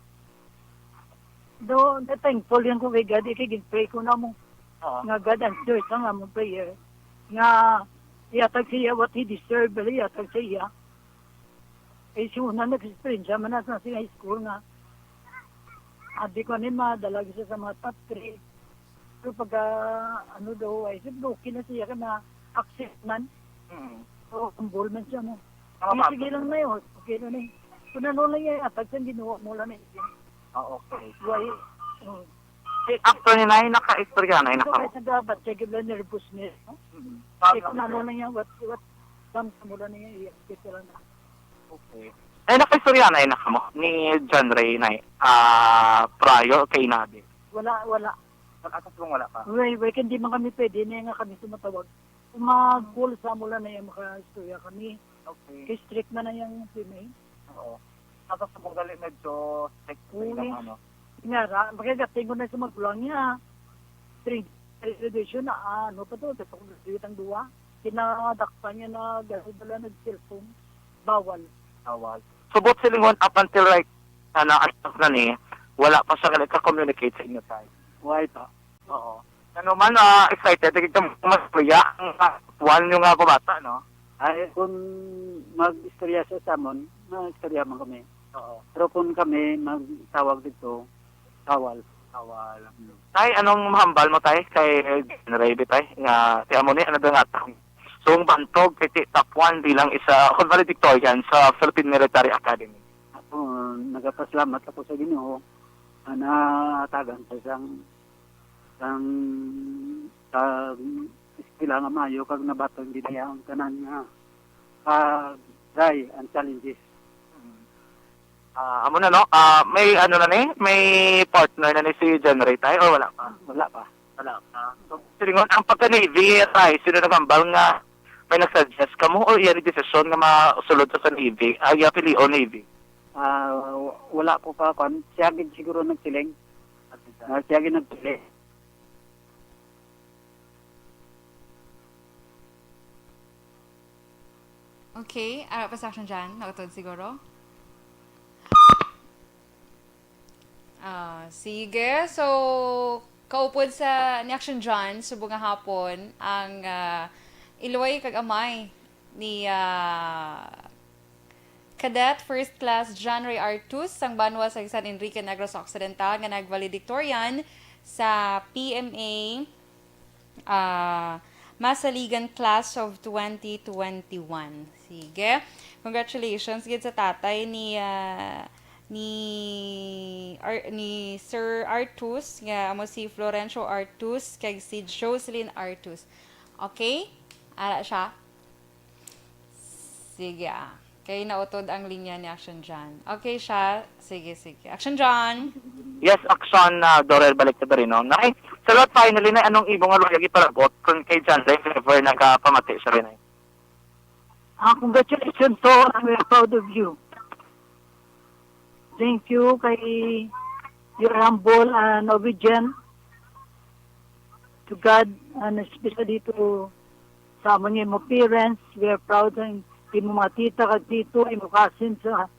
Do, na thankful yan ko kay God, kay gin-pray ko na mo. Oo. Nga God answer sa nga mong prayer. Nga ihatag sa iya what he deserve, bali ihatag sa iya. Eh, si una nag-experience man na sa high school nga. Abi ko ni madala siya sa mga top three. Pero pagka, ano daw, ay, sabi ko, okay na siya ka na accept man. Mm. So, humble man siya mo. Tama. Sige, sige lang na yun. Okay na ni. Kung ano lang yan, atag sa Ginoo mo lang na yun. Ah, okay. Why? Oh. Eh, after ni Nay, nakaistorya na, So, naka- kaya sa dapat, siya gibla nervous niya, no? Mm. Kaya kung ano lang yan, what, what, sam-, sa mula na yan, i-accept lang na. Okay. Eh, nakaistorya na, eh, naka mo, ni John Ray, Nay, ah, prior kay Nabi? Wala, wala. Pag-asa sa wala pa? Wait, wait, hindi man kami pwede na nga kami sumatawag. Kung mag-call sa mula na yung makaistorya kami. Okay. Kay strict man na yung P M A. Oo. Tapos sa Bugali medyo strict sa Oo, ilang eh. Ano. Nga ra, magagating ko na sa magulang niya. String graduation na, ah, ano pa to, sa pag-graduate ang duwa. Kinadakpan niya na gano'n pala nag-cellphone. Bawal. Bawal. Subot silingon up until right na na-, na ni, wala pa siya ka-communicate sa inyo, Tay. Why pa? Oo. Ano man, ah, excited na kita masaya ang, ah, one yung, ah, bata, no? Ay, kung mag-istorya sa samon, mag-istorya man kami. Oo. Pero kung kami magtawag dito, bawal. Bawal. Tay, anong mahambal mo, Tay, kay General Ray, Tay? Nga, ti amo ni, ano ba nga tang-, so, ang bantog, kay ti-, top one bilang isa, kung valedictorian sa Philippine Military Academy. Ako, nagapasalamat ako sa Ginoo, nga natagan sa isang, isang, isang eskwela nga maayo, kag nabaton gid niya ang tanan nga, ah, pagdangay ang challenges. Ah, amo na, no? Ah, may ano na ni? May partner na ni si John Ray, Tay, o wala pa? Wala pa. Wala pa. So, silingon, ang pagka-Navy, Tay, sino naghambal nga may nag-suggest kamo o iya ni desisyon nga masulod sa Navy? Ay, iya pilion Navy. Ah, w-, wala ko pa, kwan. Siya gid siguro nagsiling. Ah, siya gid nagsiling. Okay, ara pa sa Action John, nautod siguro. Ah, sige. So, kaupod sa ni Action John, subong nga hapon, ang, ah, iloy kag amay ni, ah, Cadet First Class John Ray Artus sang banwa sa San Enrique, Negros Occidental, nga nag-valedictorian sa P M A, ah, Masaligan Class of twenty twenty-one. Sige. Congratulations gid sa tatay ni, ah, ni Ar-, ni Sir Artus, nga amo si Florencio Artus kag si Jocelyn Artus. Okay? Ara siya. Sige, ah. Kay nautod ang linya ni Action John. Okay siya. Sige, sige. Action John. Yes, Action, ah, Dorel, balik ka diri, no? Nay, sa lahat, finally, na anong imo nga luyag ipalabot kung kay John Ray, if ever nagapamati siya rin, eh? Ah, congratulations to all. I'm very proud of you. Thank you kay your humble and obedient to God, and especially to sa amon nga imo parents. We are proud sa imo mga tita kag tito, imo cousin sa,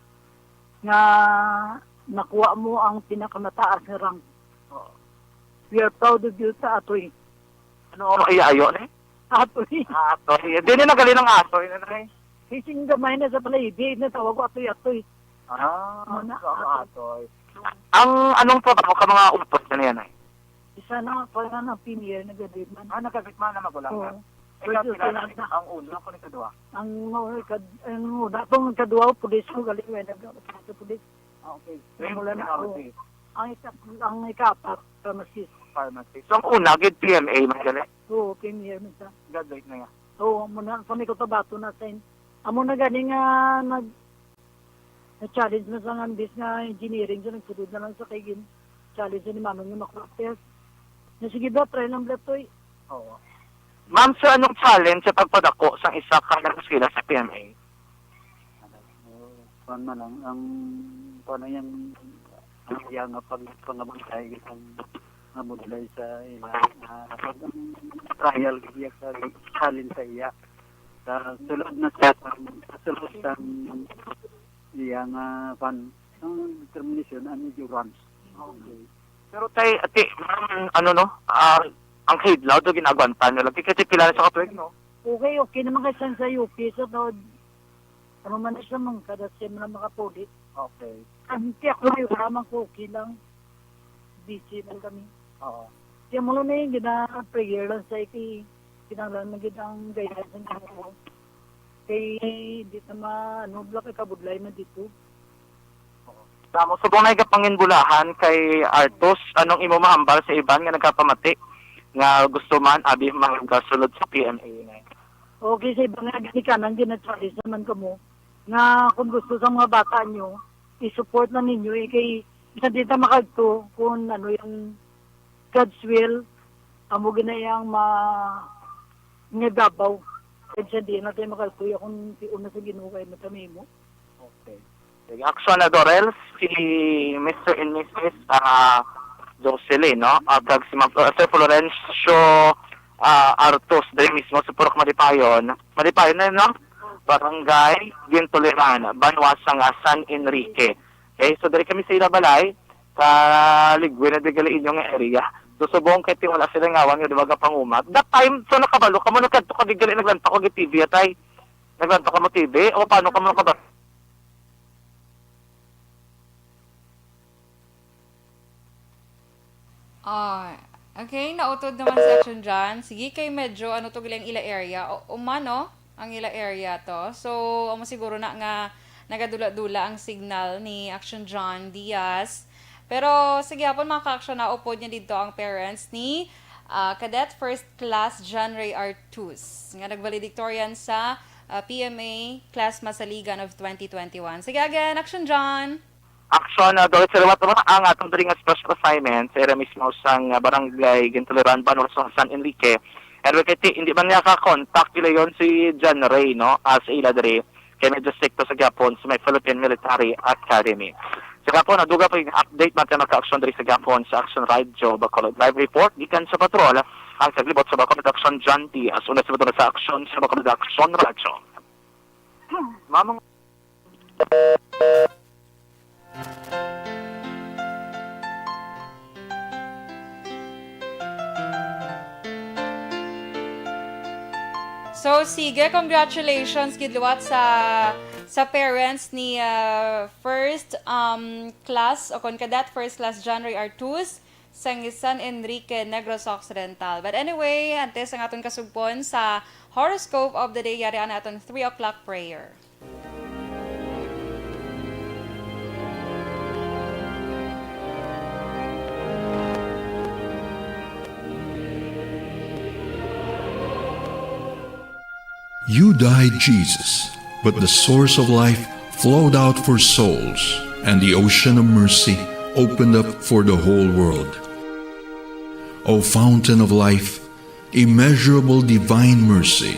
nga nakuha mo ang pinakamataas nga rank. We are proud of you sa atoy. Ano ang iya ayo ni? Atoy. Ah, atoy. Di na nagali ng atoy na, Nay. Ising gamay na sa palaibig na tawag ko atoy-atoy. Ah, Muna, so, atoy. Atoy. Ang anong trabaho ka mga upod na niya, Nay? Isa na, pa na, na, premier na gadi man. Ah, nagkabit man na magulang Oo. Na. Ikaw, Pwede sila, sila na. Ang una, kung ikaduha? Ang, ang kad-, ang una, kung ikaduha, pulis ko, galing, may nag-, sa pulis. Ah, okay. Wala na ako. Pharmacy. Ang isa, ang ikapat, pharmacist. Pharmacist. So, ang una, gid P M A, man gali? Oo, P M A, man sa. Graduate na niya? Oo, amo na, sa may Cotabato na, sa in-, amo na gani nga, nag-, na-challenge na sa nga, imbis nga engineering, sa nagsulod na lang sa kay gin-, challenge ni Manong nga makuha test. Na sige ba, try lang bala to eh. Oo. Ma'am, sir, anong challenge sa pagpadako sang isa ka nag-eskwela sa P M A? Ano, kuwan man ang, ang, kuwan ang yang, ang iya nga pag-, pangabantay ang nga modulay sa ila, ah, pag ang trial, iya sa challenge sa iya. Sa sulod na sa, sa sulod sa iya nga, kuwan, ang determination and endurance. Okay. Pero tay, ati, ma'am, ano, no? Ah, ang kahidlaw do ginagwanta nyo lagi kasi pila na sa katuig, no? Okay, okay naman kay sa, sa U P, sa tod. Ano man siya, man, kada siya man ang makapuli. Okay. Ang tiyak ko, yung ramang ko, okay lang. Busy lang kami. Oo. Kaya mo lang na yung gina-prayer lang sa iki, kinahanglan man gid ang gayahan sa Ginoo. Kay di na ma-, ano, bala kay kabudlay man dito. Sa mo subong na igapanginbulahan kay Artus, anong imo mahambal sa iban nga nagapamati nga gusto man abi magasunod sa P M A na? Okay, sa iban nga ginikanan, ginatralis naman kamo. Nga kung gusto sa mga bata nyo, i-support na ninyo, eh, kay sa di ta makagto kung ano yung God's will, amo gina yang ma-, nga babaw. Kay sa di na tayo makagto, ya kung si una sa Ginoo kay matamimo. Okay. Sige, action na, Dorel. Si Mister and Missus, ah, Jocelyn, no? Ah, kag si Ma'am, ah, Sir Florencio, ah, Artos, diri mismo sa Purok Malipayon. Malipayon na, no? Barangay Gintuliran, banwa sang, ah, San Enrique. Okay, so diri kami sa ila balay, sa Ligwin na digali inyong area. So, subong kay ti wala sila ngawan nga dumaga pangumag. That time, so nakabalo ka mo, nagkadto ka digali, naglanta ko gi T V, atay. Naglanta ka mo T V? O paano ka mo nakabalo? Ah, okay, nautod naman si Action John. Sige, kay medyo ano to, gilang ila area. O, umano ang ila area to. So, amo siguro na nga nagadula-dula ang signal ni Action John Diaz. Pero sige, hapon, mga ka-action, naupod niya dito ang parents ni, ah, Cadet First Class John Ray Artus, nga nag-valedictorian sa, ah, P M A Class Masaligan of twenty twenty-one. Sige, again, Action John! Action, ah, Doris, sa liwat naman ang atong diri nga special assignment sa area mismo sang, ah, Barangay Gintuliran, Banwa sa San Enrique. And we can, hindi man niya ka-contact gilayon si John Ray, no? Ah, sa ila diri, kay medyo stricto sa gyapon sa may Philippine Military Academy. Sa gyapon, naduga pa yung update man tayo magka-action diri sa gyapon sa Action Radio Bacolod. Live report gikan sa patrol ang taglibot sa Bacolod Action, John Diaz. Una sa sa Action sa Bacolod Action Radio. Mamang So, sige, congratulations gid liwat sa, sa parents ni, ah, first, um, class o kon cadet first class John Ray Artus sang San Enrique, Negros Occidental. But anyway, antes ang aton kasugpon sa horoscope of the day, yari ang aton three o'clock prayer. You died, Jesus, but the source of life flowed out for souls, and the ocean of mercy opened up for the whole world. O fountain of life, immeasurable divine mercy,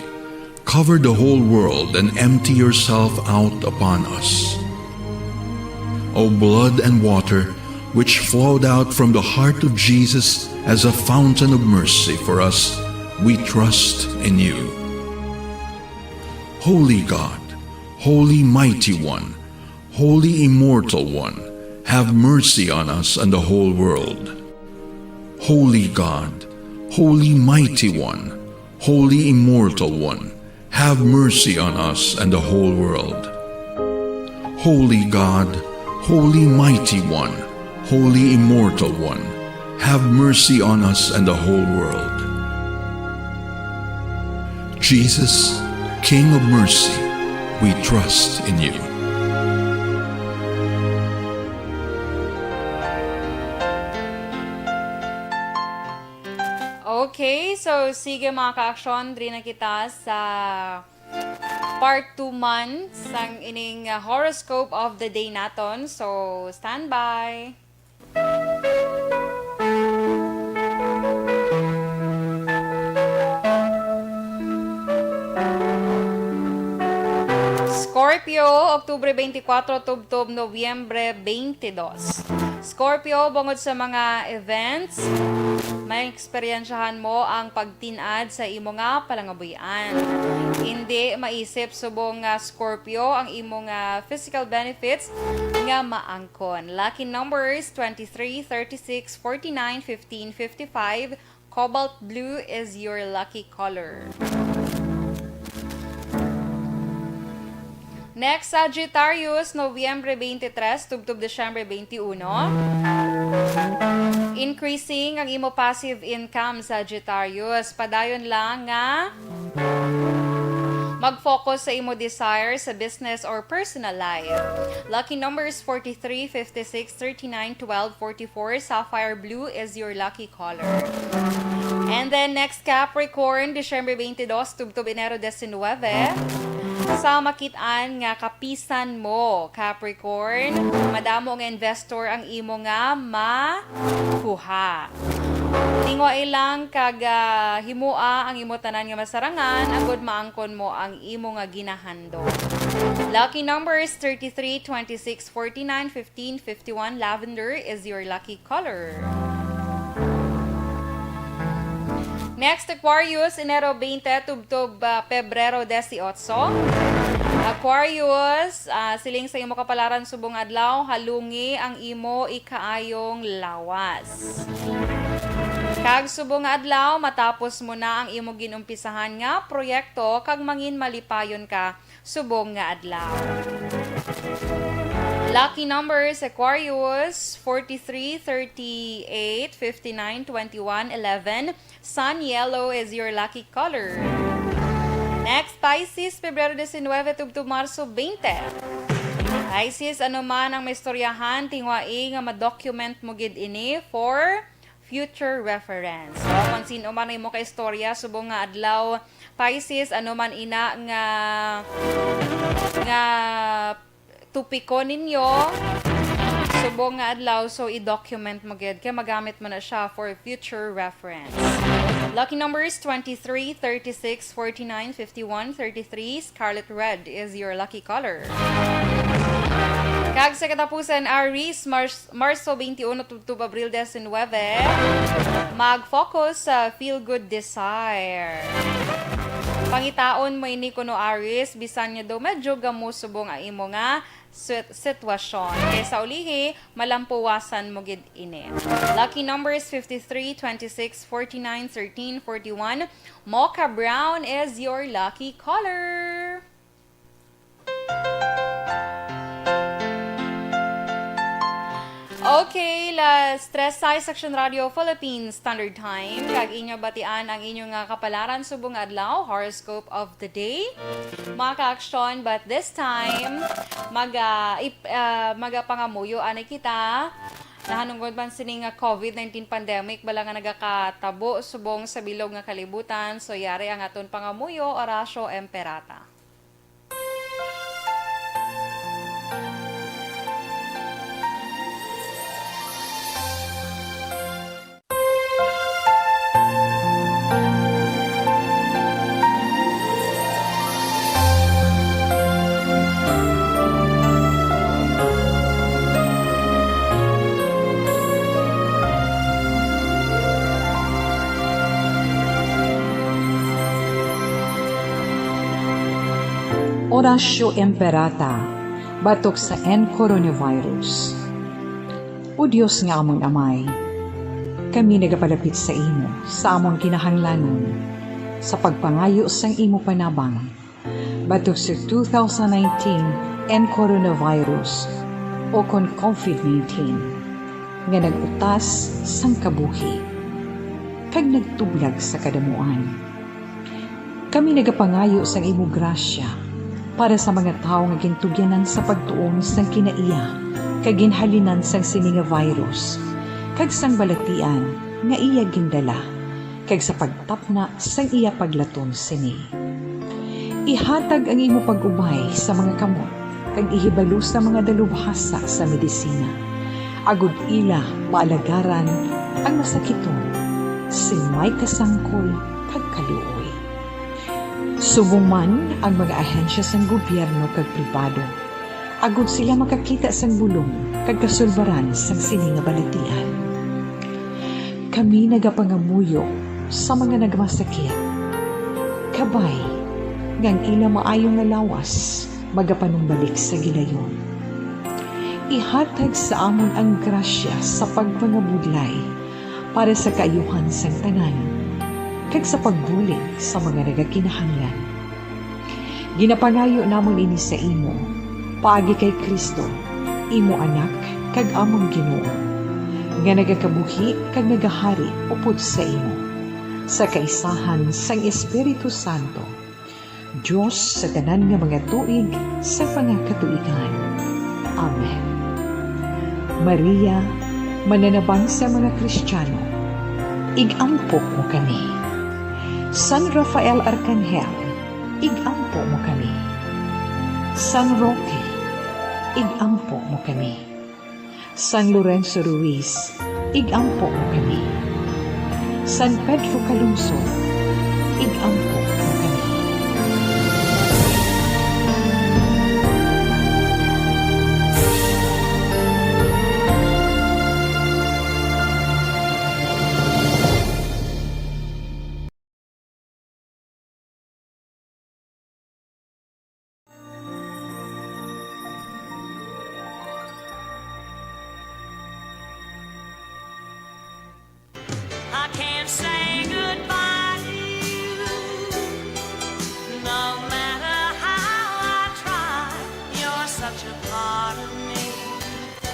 cover the whole world and empty yourself out upon us. O blood and water, which flowed out from the heart of Jesus as a fountain of mercy for us, we trust in you. Holy God, Holy Mighty One, Holy Immortal One, have mercy on us and the whole world. Holy God, Holy Mighty One, Holy Immortal One, have mercy on us and the whole world. Holy God, Holy Mighty One, Holy Immortal One, have mercy on us and the whole world. Jesus, King of mercy, we trust in you. Okay, so sige, mga ka-action, diri na kita sa part two man sang ining, uh, horoscope of the day naton. So, standby. Scorpio, Oktubre twenty-four tubtob Nobyembre twenty-two. Scorpio, bungod sa mga events, may eksperyensyahan mo ang pagtin-ad sa imo nga palangabuhian. Hindi maisip subong nga Scorpio ang imo nga physical benefits nga maangkon. Lucky numbers twenty-three, thirty-six, forty-nine, fifteen, fifty-five. Cobalt blue is your lucky color. Next, Sagittarius, Nobyembre twenty-three tubtob Disyembre twenty-one. Increasing ang imo passive income, Sagittarius. Padayon lang nga mag-focus sa imo desire sa business or personal life. Lucky numbers forty-three, fifty-six, thirty-nine, twelve, forty-four. Sapphire blue is your lucky color. And then next, Capricorn, Disyembre twenty-two tubtob Enero diecinuebe. Sa makit-an nga kapisan mo, Capricorn, madamo nga investor ang imo nga makuha. Tingwai lang kag, ah, himoa ang imo tanan nga masarangan agud maangkon mo ang imo nga ginahandom. Lucky numbers thirty-three, twenty-six, forty-nine, fifteen, fifty-one. Lavender is your lucky color. Next, Aquarius, Enero twenty tubtob, ah, Pebrero dieciocho. Aquarius, ah, siling sa imo kapalaran subong adlaw, halungi ang imo ikaayong lawas. Kag subong nga adlaw, matapos mo na ang imo ginumpisahan nga proyekto kag mangin malipayon ka subong nga adlaw. Lucky numbers, Aquarius, forty-three, thirty-eight, fifty-nine, twenty-one, eleven. Sun yellow is your lucky color. Next, Pisces, Pebrero diecinuebe tubtob Marso twenty. Pisces, ano man ang maistoryahan, tingwai nga ma-document mo gid ini for future reference. So, kung sino man ang imo kaistorya subong nga adlaw, Pisces, ano man ina nga, nga topiko ninyo subong nga adlaw, so i-document mo gid kay magamit mo na siya for future reference. Lucky numbers twenty-three, thirty-six, forty-nine, fifty-one, thirty-three. Scarlet red is your lucky color. Kag sa katapusan, Aries, Mars, Marso twenty-one tubtob Abril diecinuebe, mag-focus sa feel-good desire. Pangitaon mo ini kuno, Aries, bisan nga daw medyo gamo subong ang imo nga sit-, sitwasyon. Kay sa ulihi, malampuwasan mo gid ini. Lucky numbers fifty-three, twenty-six, forty-nine, thirteen, forty-one. Mocha brown is your lucky color. Okay, las tres sais Action Radio Philippines Standard Time, kag inyo batian ang inyo nga kapalaran subong nga adlaw, horoscope of the day. Mga ka-aksyon, but this time, maga-, ip-, ah, magapangamuyo anay kita. Nahanungod man sini nga covid nineteen pandemic, bala nga nagakatabo subong sa bilog nga kalibutan, so yari ang aton pangamuyo, Horacio Emperata. Horacio Imperata, batok sa N coronavirus. O Dios nga amon Amay, kami nagapalapit sa imo sa amon kinahanglanon sa pagpangayo sang imo panabang batok sa two thousand nineteen N coronavirus o kon covid nineteen nga nag-utas sang kabuhi kag nagtublag sa kadamuan. Kami nagapangayo sang imo grasya para sa mga tawo nga gintugyanan sa pagtuon sang kinaiya kag ginhalinan sang sini nga virus, kag sang balatian nga iya gindala, kag sa pagtapna sang iya paglaton sini. Ihatag ang imo pag-ubay sa mga kamot kag ihibalo sa mga dalubhasa sa medisina, agod ila maalagaran ang masakiton sing may kasangkol kag kaluoy. Subong man ang mga ahensya sang gobyerno kag pribado, agod sila makakita sang bulong kag kasulbaran sang sini nga balatian. Kami nagapangamuyo sa mga nagmasakit, kabay nga ang ila maayo nga lawas magapanumbalik sa gilayon. Ihatag sa amon ang grasya sa pagpangabudlay para sa kaayuhan sang tanan, kag sa pagbulig sa mga nagakinahanglan. Ginapangayo namon ini sa imo, paagi kay Cristo, imo Anak kag amon Ginoo, nga nagakabuhi kag nagahari upod sa imo, sa kaisahan sang Espiritu Santo, Dios sa tanan nga mga tuig sa mga katuigan. Amen. Maria, mananabang sa mga Kristiyano, ig-ampo mo kami. San Rafael Arcangel, ig-ampo mo kami. San Roque, ig-ampo mo kami. San Lorenzo Ruiz, ig-ampo mo kami. San Pedro Calungsod, ig-ampo mo kami. I can't say goodbye to you. No matter how I try, you're such a part of me.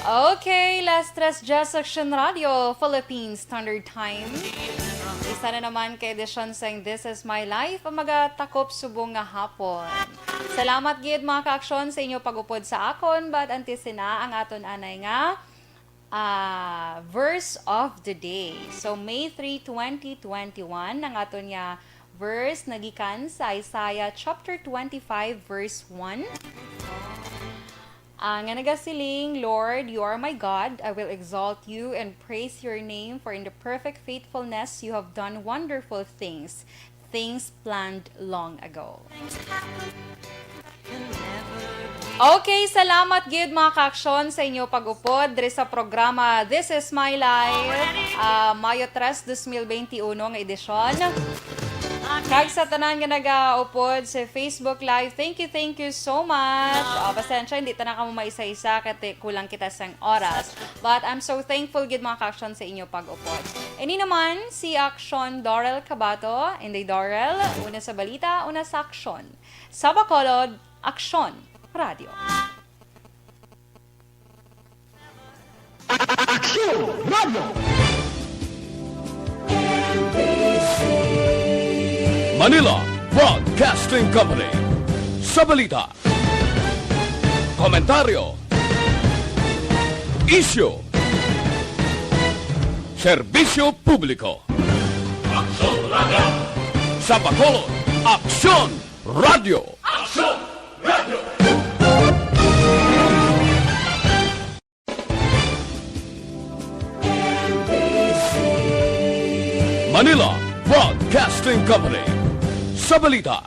Okay, las tres diyes, Aksyon Radio, Philippine Standard Time. Isa na naman ka edisyon sang This Is My Life ang magatakop subong nga hapon. Salamat gid, mga ka-aksyon, sa inyo pag-upod sa akon, but antes sina ang aton anay nga, ah, verse of the day. So, May three, twenty twenty-one, ang aton nga verse nagikan sa Isaiah chapter twenty-five, verse one. Ah, nga nagasiling, "Lord, you are my God. I will exalt you and praise your name, for in the perfect faithfulness you have done wonderful things, things planned long ago." Okay, salamat gid, mga ka-aksyon, sa inyo pag-upod diri sa programa This Is My Life, ah, Mayo tres, dos mil benti uno nga edisyon. Kag sa tanan nga nagaupod sa Facebook Live, thank you, thank you so much. Ah, pasensya, hindi tanan kamo maisa-isa kay kulang kita sang oras. But I'm so thankful gid, mga ka-aksyon, sa inyo pag-upod. Ini naman si Aksyon Dorel Cabato. Inday Dorel, una sa balita, una sa aksyon. Sa Bacolod, Aksyon Radio. Aksyon Radio. Manila Broadcasting Company. Sa balita, komentaryo, isyu, serbisyo publiko. Aksyon Radio. Sa Bacolod, Aksyon Radio. Aksyon Radio. Manila Broadcasting Company. Sa balita,